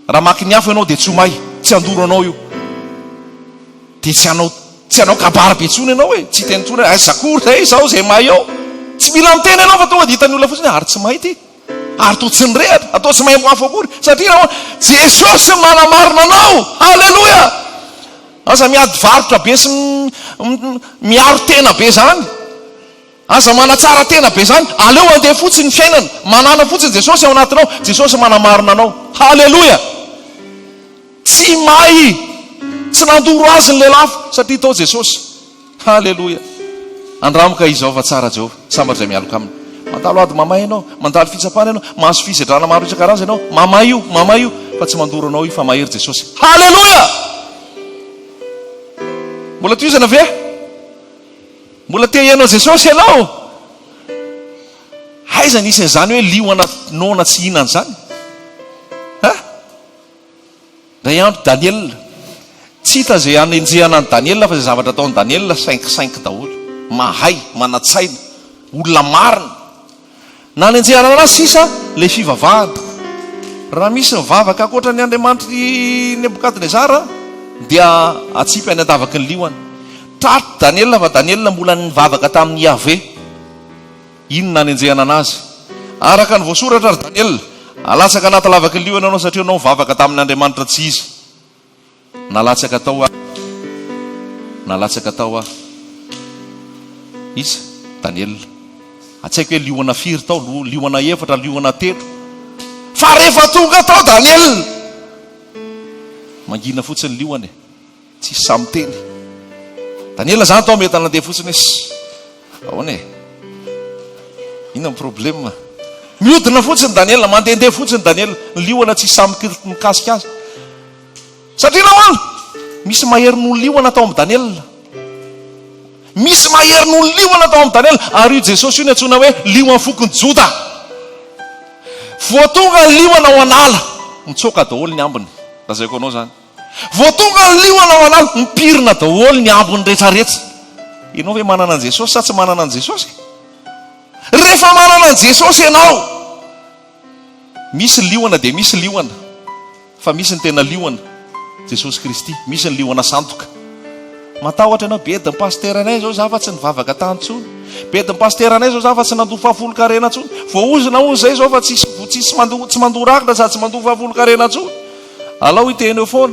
Raha maka ny afo ianao dia tsy ho may, tsy handoro anao io. Dia tsy hanao tsy hanao kabary be intsony ianao e, tsy hiteny intsony hoe aiza akory zay izaho izay may eo. Tsy mila miteny ianao fa tonga dia hitan'ny olona fotsiny hoe ary tsy may ity. Ary toa tsy nirehatra, toa tsy maimbo afo akory. Satria nahoana? Jesosy no manamarina anao. Haleloia! Aza miady varotra be sy miaro tena be zany. Aza manatsara tena be zany. Aleo andeha fotsiny ny fiainana. Manana fotsiny Jesosy ao anatinao. Jesosy manamarina anao. Haleloia! Tsy may. Tsy nandoro azy ny lelafo satria tao Jesosy. Haleloia! Andramo ka izao fa tsara Jehovah. Sambatra izay mialoka aminy. Mandalo ady mamay ianao, mandalo fitsapana ianao, mahazo fisedrana maro isan-karazany ianao. Mamay io, mamay io, fa tsy mandoro anao io fa mahery Jesosy. Haleloia! Mbola tohizana ve? Mbola te hihaino an'i Jesosy ianao? Aiza nisy an'izany hoe liona noana tsy hihinana izany? Ha? Indray andro Daniela, tsy hita izay hanenjehana an'i Daniela fa izay zavatra ataon'i Daniela cinq cinq daholo. Mahay, manan-tsaina, olona marina. Nanenjehana anazy sisa ilay fivavahana. Raha misy mivavaka ankoatra ny Andriamanitr'i Nebokadnezara dia atsipy any an-davaky ny liona. Tratry Daniela fa Daniela mbola nivavaka tamin'i Yaveh. Iny nanenjehana anazy. Araka ny voasoratra, ry Daniela, alatsaka anaty lavaky ny liona ianao satria ianao nivavaka tamin'ny andriamanitra tsy izy. Nalatsaka tao aho. Nalatsaka tao aho. Iza? Daniela. Tsy haiko hoe liona firy tao, liona efatra, liona telo. Fa rehefa tonga tao Daniela, mangina fotsiny liona e. Tsisy sahy miteny. Daniela zany tao mety nandeha fotsiny hoe ss ahoana e? Inona ny problème? Miodina fotsiny Daniela, mandehandeha fotsiny Daniela, ny liona tsisy sahy mikasika azy. Satria nahoana? Misy mahery noho ny liona tao amin'i Daniela. Misy mahery noho ny liona tao amin'i Daniela, ary io Jesosy io no antsoina hoe lion'ny fokon'i Joda. Vao tonga ny liona ao an'ala, mitsoaka daholo ny ambiny. Lazaiko anao izany. Vao tonga ny liona ao an'ala, mipirina daholo ny ambiny rehetrarehetra. Ianao ve manana an'i Jesosy sa tsy manana an'i Jesosy? Rehefa manana an'i Jesosy ianao, misy liona dia misy liona, fa misy ny tena liona, Jesosy Kristy, misy ny liona sandoka. Matahotra ianao, bedin'ny pasiteranay izao za fa tsy nivavaka tany intsony. Bedin'ny pasiteranay izao za fa tsy nandoa fahafolonkarena intsony. Voaozona hono izay izao fa tsisy tsisy mandoa tsy mandoa rakitra sady tsy mandoa fahafolonkarena intsony. Alao hiteny eo foana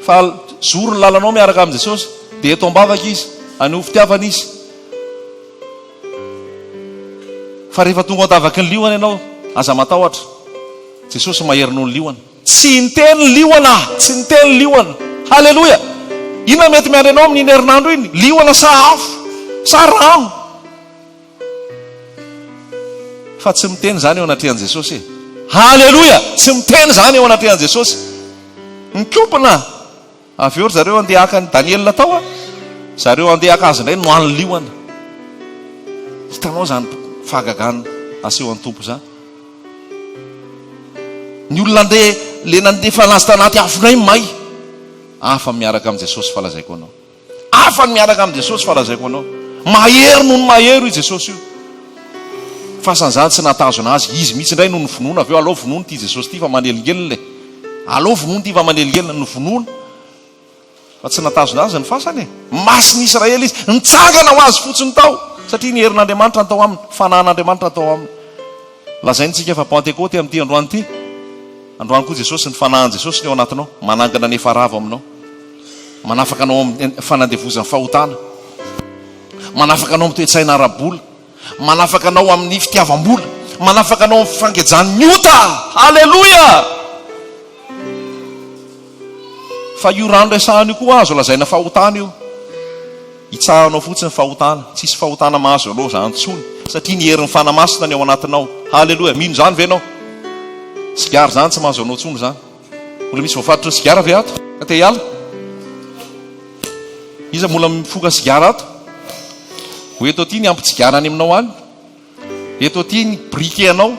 fa zoro ny lalanao miaraka amin'i Jesosy dia eto am-bavaka izy, haneho fitiavana izy. Fa rehefa tonga ao an-davaky ny liona ianao, aza matahotra. Jesosy mahery noho ny liona. Tsy niteny ny liona, tsy niteny ny liona. Haleloia! Inona mety miandry anao amin'iny herinandro iny? Liona sa afo? Sa rano? Fa tsy miteny izany eo anatrehan'i Jesosy e. Haleloia! Tsy miteny izany eo anatrehan'i Jesosy. Mikompona. Avy eo ry zareo andeha haka an'i Daniela tao a. Zareo andeha haka azy indray no any liona. Hitanao izany fahagagana asehon'ny Tompo izany. Ny olona andeha le nandefa anazy tanaty afo indray may. Hafa miaraka amin'i Jesosy fa lazaiko anao. Hafa ny miaraka amin'i Jesosy fa lazaiko anao. Mahery noho ny mahery io Jesosy io. Fasan'izany tsy nahatazona azy. Izy mihitsy indray no novonoina avy eo. Alao vonoina ity Jesosy ity fa manelingelina e. Alao vonoina ity fa manelingelina. Novonoina. Fa tsy nahatazona azy ny fasany e. Masin'i Israely izy. Nitsangana ho azy fotsiny tao. Satria ny herin'Andriamanitra no tao aminy. Fanahin'Andriamanitra no tao aminy. Lazaina isika fa Pantekoty amin'ity androany ity. Androany koa Jesosy, ny Fanahin'i Jesosy no ao anatinao, manangana ny efa ravo aminao. Manafaka anao amin'ny fanandevozan'ny fahotana. Manafaka anao amin'ny toe-tsaina ara-bola. Manafaka anao amin'ny fitiavam-bola. Manafaka anao amin'ny fangejan'ny ota. Aleloia! Fa io rano resahana io koa azo lazaina fahotana io. Hitsahanao fotsiny fahotana. Tsisy fahotana mahazo anao izany intsony. Satria ny herin'ny Fanahy Masina ny ao anatinao. Haleloia! Mino izany ve ianao? Sigara izany tsy mahazo anao intsony izany. Mbola misy voafatotry ny sigara ve ato? Ka te hiala? Iza mbola mifoka sigara ato? Ho eto aty ny ampin-tsigara any aminao any. Eto aty ny briquet anao.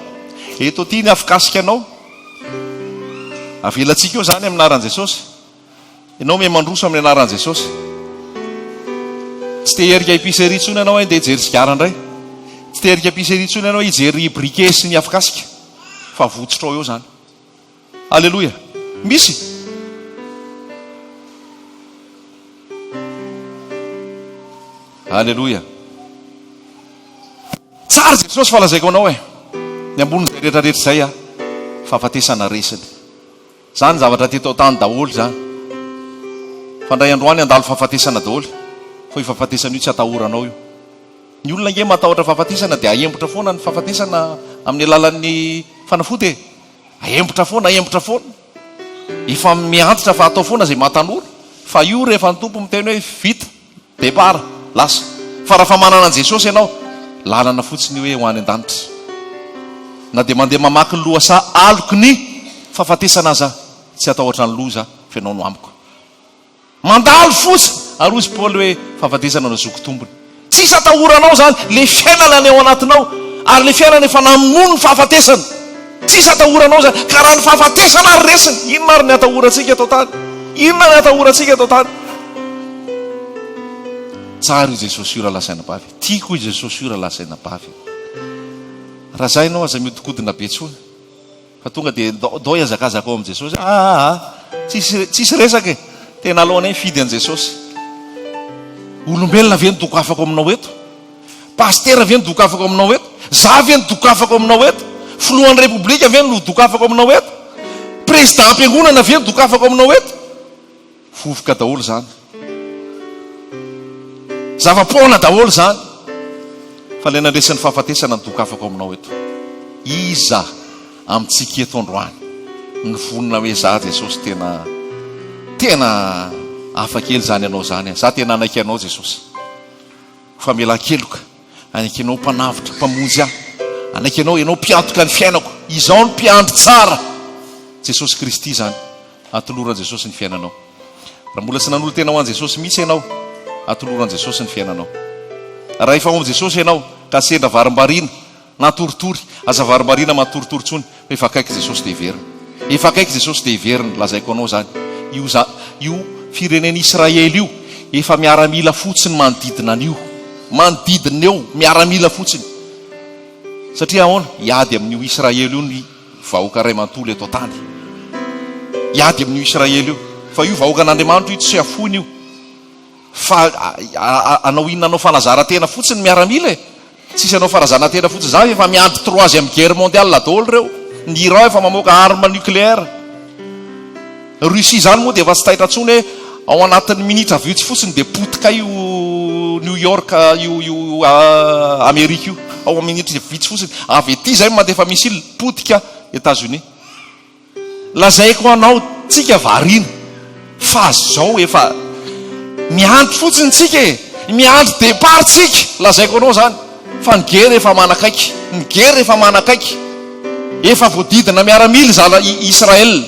Eto aty ny afokasika anao. Avelantsika eo izany amin'ny anaran'i Jesosy. Ianao miha mandroso amin'ny anaran'i Jesosy. Tsy te herika épicerie intsony ianao hoe ndeha hijery sigara indray. Tsy te herika épicerie intsony ianao hijery briquet sy ny afokasika. Fa votsotrao eo izany. Aleloia. Misy. Aleloia. Tsara Jesosy fa lazaiko anao e. Ny ambonin'izay rehetra rehetra izay a. Fahafatesana resiny. Zany zavatra teto an-tany daholo zany. Fa ndray androany handalo fahafatesana daholo. Fa io fahafatesana io tsy atahoranao io. Ny olona ange matahotra fahafatesana dia ahembotra foana ny fahafatesana amin'ny alalan'ny fanafody e. Ahembotra foana, ahembotra foana. Efa miantitra fa atao foana izay mahatanora. Fa io rehefa ny Tompo miteny hoe vita, départ, lasa. Fa raha fa manana an'i Jesosy ianao, lalana fotsiny io hoe ho any an-danitra. Na dia mandeha mamaky ny lohasaha aloky ny fahafatesana aza, tsy hatahotra ny loza fa ianao no amiko. Mandalo fotsiny! Ary hozy Paoly hoe, Fahafatesana no zoky tombony. Tsisy atahoranao izany, ilay fiainana ny ao anatinao, ary ilay fiainana efa namono ny fahafatesana. Tsisy atahoranao izany. Ka raha ny fahafatesana ary resiny, inona ary ny atahorantsika eto an-tany? Inona ny atahorantsika eto an-tany? Tsara io Jesosy io rahalahy sy anabavy. Tiako io Jesosy io rahalahy sy anabavy. Raha za ianao aza mihodinkodina be intsony. Fa tonga dia ndao hihazakazaka ao amin'i Jesosy. Ah, ah, tsisy tsisy resaka e. Tena alohanay mifidy an'i Jesosy. Olombelona ve no dokafako aminao eto? Pasitera ve no dokafako aminao eto? Za ve no dokafako aminao eto? Filohan'ny Repoblika ve no dokafako aminao eto? Président-mpiangonana ve no dokafako aminao eto? Vovoka daholo izany. Zava-poana daholo izany. Fa ilay nandresy ny fahafatesana no dokafako aminao eto. Iza amintsika eto androany no vonona hoe za Jesosy tena tena hafa kely izany ianao izany. Za tena hanaiky anao Jesosy. Famelan-keloka. Hanaiky anao mpanavotra, mpamonjy ahy. Hanaiky anao ianao mpiantoka ny fiainako. Izao no mpiandry tsara. Jesosy Kristy izany. Atoloro an'i Jesosy ny fiainanao. Raha mbola tsy nanolo-tena ho an'i Jesosy mihitsy ianao, atoloro an'i Jesosy ny fiainanao. Raha efa ao amin'i Jesosy ianao, ka sendra varimbariana, na toritory, aza varimbariana matoritory intsony, fa efa akaiky Jesosy dia heverina. Efa akaiky Jesosy dia heverina, lazaiko anao izany. Io za, io firenena Israely io, efa miaramila fotsiny manodidina an'io. Manodidina eo, miaramila fotsiny. Satria ahoana? Hiady amin'io Israely io ny vahoaka iray manontolo eto an-tany. Hiady amin'io Israely io. Fa io vahoakan'Andriamanitra io tsy afoiny io. Fa hanao inona hanao fanazaran-tena fotsiny ny miaramila e? Tsisy hanao farazana-tena fotsiny. Za efa miandry troisième guerre mondiale daholo ireo. Ny Iran efa mamoaka arme nucléaire. Russie izany moa dia efa tsy taitra intsony hoe ao anatin'ny minitra vitsy fotsiny dia potika io New York io io Amerika io. Ao amin'ny minitra vitsy fotsiny. Avy ety izay mandefa missile, potika Etats-Unis. Lazaiko anao tsika variana fa zao efa miandry fotsiny tsika e! Miandry départ tsika, lazaiko anao zany fa ny guerre efa manakaiky, ny guerre efa manakaiky, efa voadidina miaramila zala i Israël.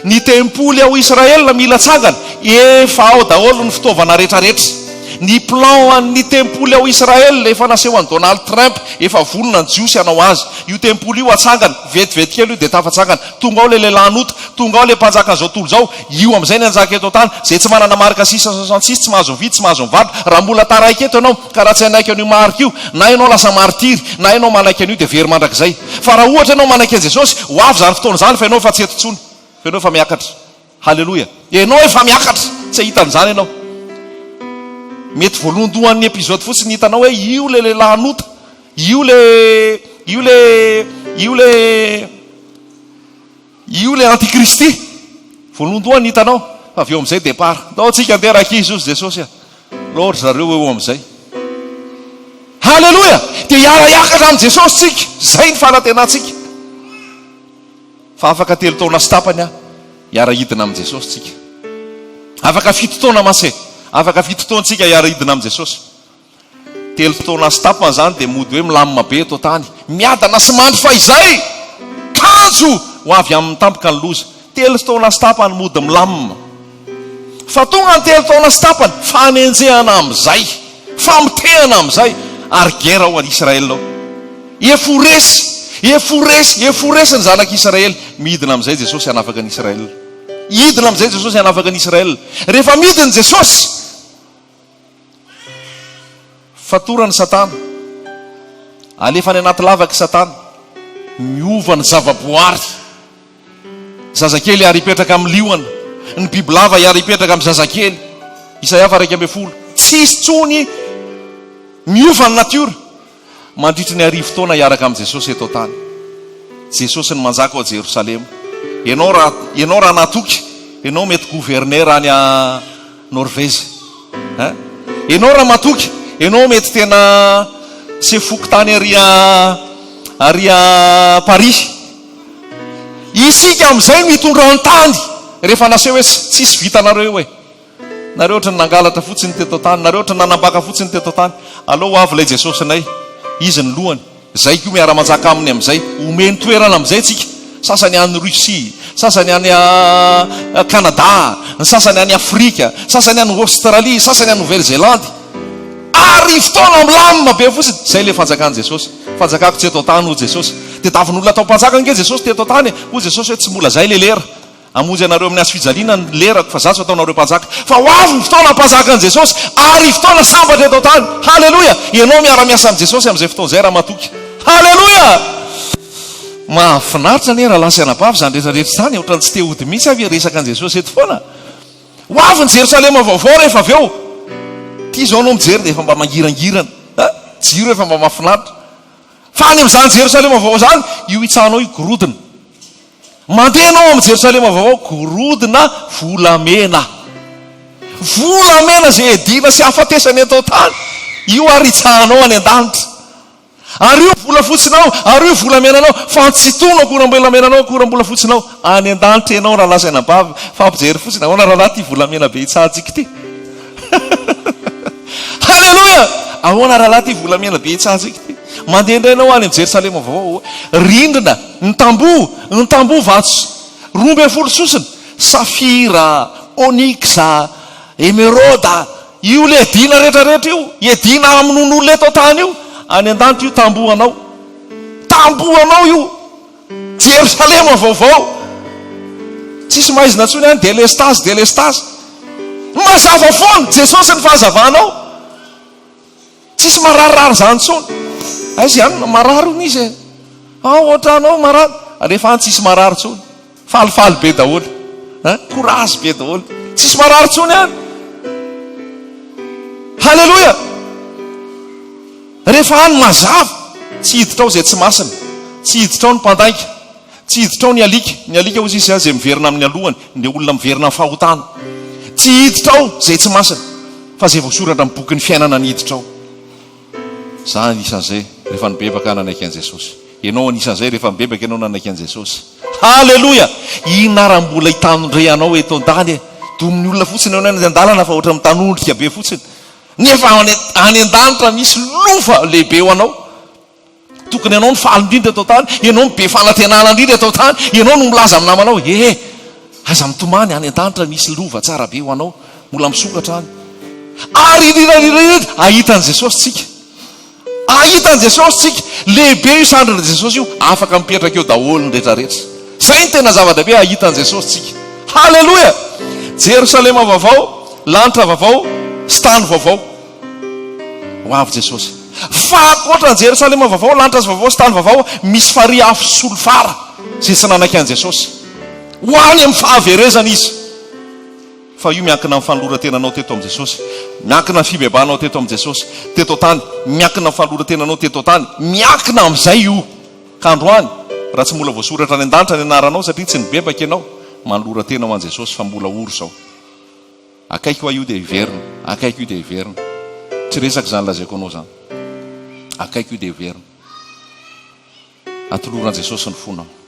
Ny tempoly ao Israël mila atsangana, efa ao daholo ny fitaovana retraretra. Ny plan an'ny tempoly ao Israël efa naseho an'i Donald Trump, efa vonona ny jiosy hanao azy. Io tempoly io atsangana, vetivety kely io dia tafatsangana. Tonga ao ilay lehilahin'ota, tonga ao ilay mpanjakan'izao tontolo izao, io amin'izay ny hanjaka eto an-tany. Izay tsy manana marika 666 tsy mahazo mividy, tsy mahazo mivarotra. Raha mbola taraiky eto ianao, ka raha tsy hanaiky an'io marika io, na ianao lasa martiry, na ianao manaiky an'io dia very mandrakizay. Fa raha ohatra ianao manaiky an'i Jesosy, ho avy izany fotoana izany fa ianao efa tsy eto intsony, fa ianao efa miakatra. Haleloia! Ianao efa miakatra, tsy hahita an'izany ianao. Mety voalohandohan'ny episode fotsiny hitanao hoe io ilay lehilahy nota, io ilay, io ilay, io ilay, io ilay antikristy. Voalohandohany hitanao, fa avy eo amin'izay départ. Ndao tsika andeha rankizy hozy Jesosy a. Lord zareo eo amin'izay. Haleloia! Dia hiara-hiakatra amin'i Jesosy tsika. Izay ny fanantenantsika. Fa afaka telo taona sy tapany aho, hiara-hidina amin'i Jesosy tsika. Afaka fito taona mantsy e. Afaka fito taona tsika hiara-hidina amin'i Jesosy. Telo taona sy tapany izany dia mody hoe milamina be eto an-tany. Miadana sy mandry fahizay! Kanjo ho avy aminy tampoka ny loza. Telo taona sy tapany mody milamina. Fa tonga ny telo taona sy tapany, fanenjehana amin'izay, famotehana amin'izay, ary guerre ao Israël ao. Efa ho resy, efa ho resy, efa ho resy ny zanak'Israely. Midina amin'izay Jesosy hanafaka an'i Israël. Hidina amin'izay Jesosy hanafaka an'i Israël. Rehefa midina Jesosy, Fatorany Satana. Alefa any anaty lavaka i Satana. Miova ny zavaboary. Zazakely hiara-hipetraka amin'ny liona. Ny bibilava hiara-hipetraka amin'ny zazakely. Isaia faha 11. Tsy hisy intsony miova ny natiora. Mandritry ny arivo taona hiaraka amin'i Jesosy eto an-tany. Jesosy ny manjaka ao Jerosalema. Ianao raha ianao raha natoky, ianao mety gouverneur any a Norvège. Hein? Ianao raha matoky, ianao mety tena sefo fokontany ary a ary a Paris. Isika amin'izay no hitondra ny tany rehefa naseho hoe tsisy vitanareo io e. Nareo ohatran'ny nangalatra fotsiny teto an-tany, nareo ohatran'ny nanambaka fotsiny teto an-tany. Aleo ho avy ilay Jesosinay. Izy ny lohany. Zay koa miara-manjaka aminy amin'izay. Omeny toerana amin'izay tsika. Sasany any Russie, sasany any Canada, ny sasany any Afrika, sasany any Australie, sasany any Nouvelle-Zélande. Arivo taona milamina be fotsiny. Zay ilay fanjakan'i Jesosy. Fanjakako tsy eto an-tany hoy Jesosy. Tediavin'olona atao mpanjaka ange Jesosy teto an-tany e. Hoy Jesosy hoe tsy mbola zay ilay lera. Hamonjy anareo amin'ny hazofijaliana ny lerako, fa za tsy ataonareo mpanjaka. Fa ho avy ny fotoana hampanjaka an'i Jesosy, ary fotoana sambatra eto an-tany. Haleloia! Ianao miara-miasa amin'i Jesosy amin'izay fotoana izay raha matoky. Haleloia! Mahafinaritra anie rahalahy sy anabavy izany rehetra rehetra izany, ohatran'ny tsy te hody mihitsy aho hiresaka an'i Jesosy eto foana. Ho avy ny Jerosalema vaovao rehefa avy eo. Ity izao anao mijery dia efa mba mangirangirana. Jiro efa mba mahafinaritra. Fa any amin'izany Jerosalema vaovao izany, io hitsahanao io gorodona. Mandeha ianao amin'ny Jerosalema vaovao, gorodona volamena. Volamena izay iadiana sy ahafatesana eto an-tany. Io ary hitsahanao any an-danitra. Ary io volafotsinao, ary io volamenanao, fa tsy itony akoram-bolamenanao, akoram-bolafotsinao. Any an-danitra ianao rahalahy sy anabavy, fampijery fotsiny, ahoana rahalahy ity volamena be hitsahantsika ity? Haleloia! Ahoana rahalahy ity volamena be hitsahantsika ity? Mandeha indray ianao any amin'ny Jerosalema vaovao, rindrina, ny tamboho, ny tamboho vato 12 sosona, safira, onyxa, emeraude, io le iadiana rehetra rehetra io, iadiana hamonoan'olona eto an-tany io, any an-danitra io tamboho anao. Tamboho anao io. Jerosalema vaovao. Tsisy maizina intsony any, delestazy, delestazy. Mazava foana, Jesosy ny fahazavanao. Tsisy mararirary izany intsony. Aiza ihany no marary hono izy e. Ao an-trano ao marary. Alefa any tsisy marary intsony. Falifaly be daholo. Hein? Courage be daholo. Tsisy marary intsony any. Haleloia! Rehefa any mazava, tsy hiditra ao izay tsy masina, tsy hiditra ao ny mpandainga, tsy hiditra ao ny alika, ny alika hozy izy izay miverina amin'ny alohany, ny olona miverina amin'ny fahotana. Tsy hiditra ao izay tsy masina, fa izay voasoratra amin'ny bokin'ny fiainana ny hiditra ao. Za anisan'izay rehefa nibebaka aho nanaiky an'i Jesosy. Ianao anisan'izay rehefa nibebaka ianao nanaiky an'i Jesosy. Haleloia! Inona ary mbola hitandre anao eto an-tany e? Domin'ny olona fotsiny ianao any an-dalana fa ohatran'ny mitanondrika be fotsiny. Nefa any any an-danitra misy lova lehibe ho anao. Tokony ianao no faly indrindra eto an-tany, ianao no be fanantenana indrindra eto an-tany, ianao no milaza amin'ny namanao, eh, aza mitomany, any an-danitra misy lova tsara be ho anao, mbola misokatra any. Ary indrindra indrindra indrindra, hahita an'i Jesosy tsika. Hahita an'i Jesosy tsika. Lehibe io sandrin'i Jesosy io, afaka mipetraka eo daholo ny rehetra rehetra. Zay no tena zava-dehibe, hahita an'i Jesosy tsika. Haleloia! Jerosalema vaovao, lanitra vaovao sy tany vaovao. Ho avy Jesosy. Fa ankoatra an'i Jerosalema vaovao, lanitra sy vaovao sy tany vaovao, misy farihy afo sy solifara izay tsy nanaiky an'i Jesosy. Ho any amin'ny fahaverezana izy. Fa io miankina amin'ny fanoloran-tenanao teto amin'i Jesosy. Miankina amin'ny fibebahanao teto amin'i Jesosy. Teto an-tany. Miankina amin'ny fanoloran-tenanao teto an-tany. Miankina amin'izay io. Ka androany, raha tsy mbola voasoratra any an-danitra ny anaranao satria tsy nibebaka ianao, manolora tena ho an'i Jesosy fa mbola ory izao. Akaiky hoa io dia hiverina, akaiky io dia hiverina. Tsy resaka izany lazaiko anao izany. Akaiky io dia heverina. Atoloran'i Jesosy ny fonao.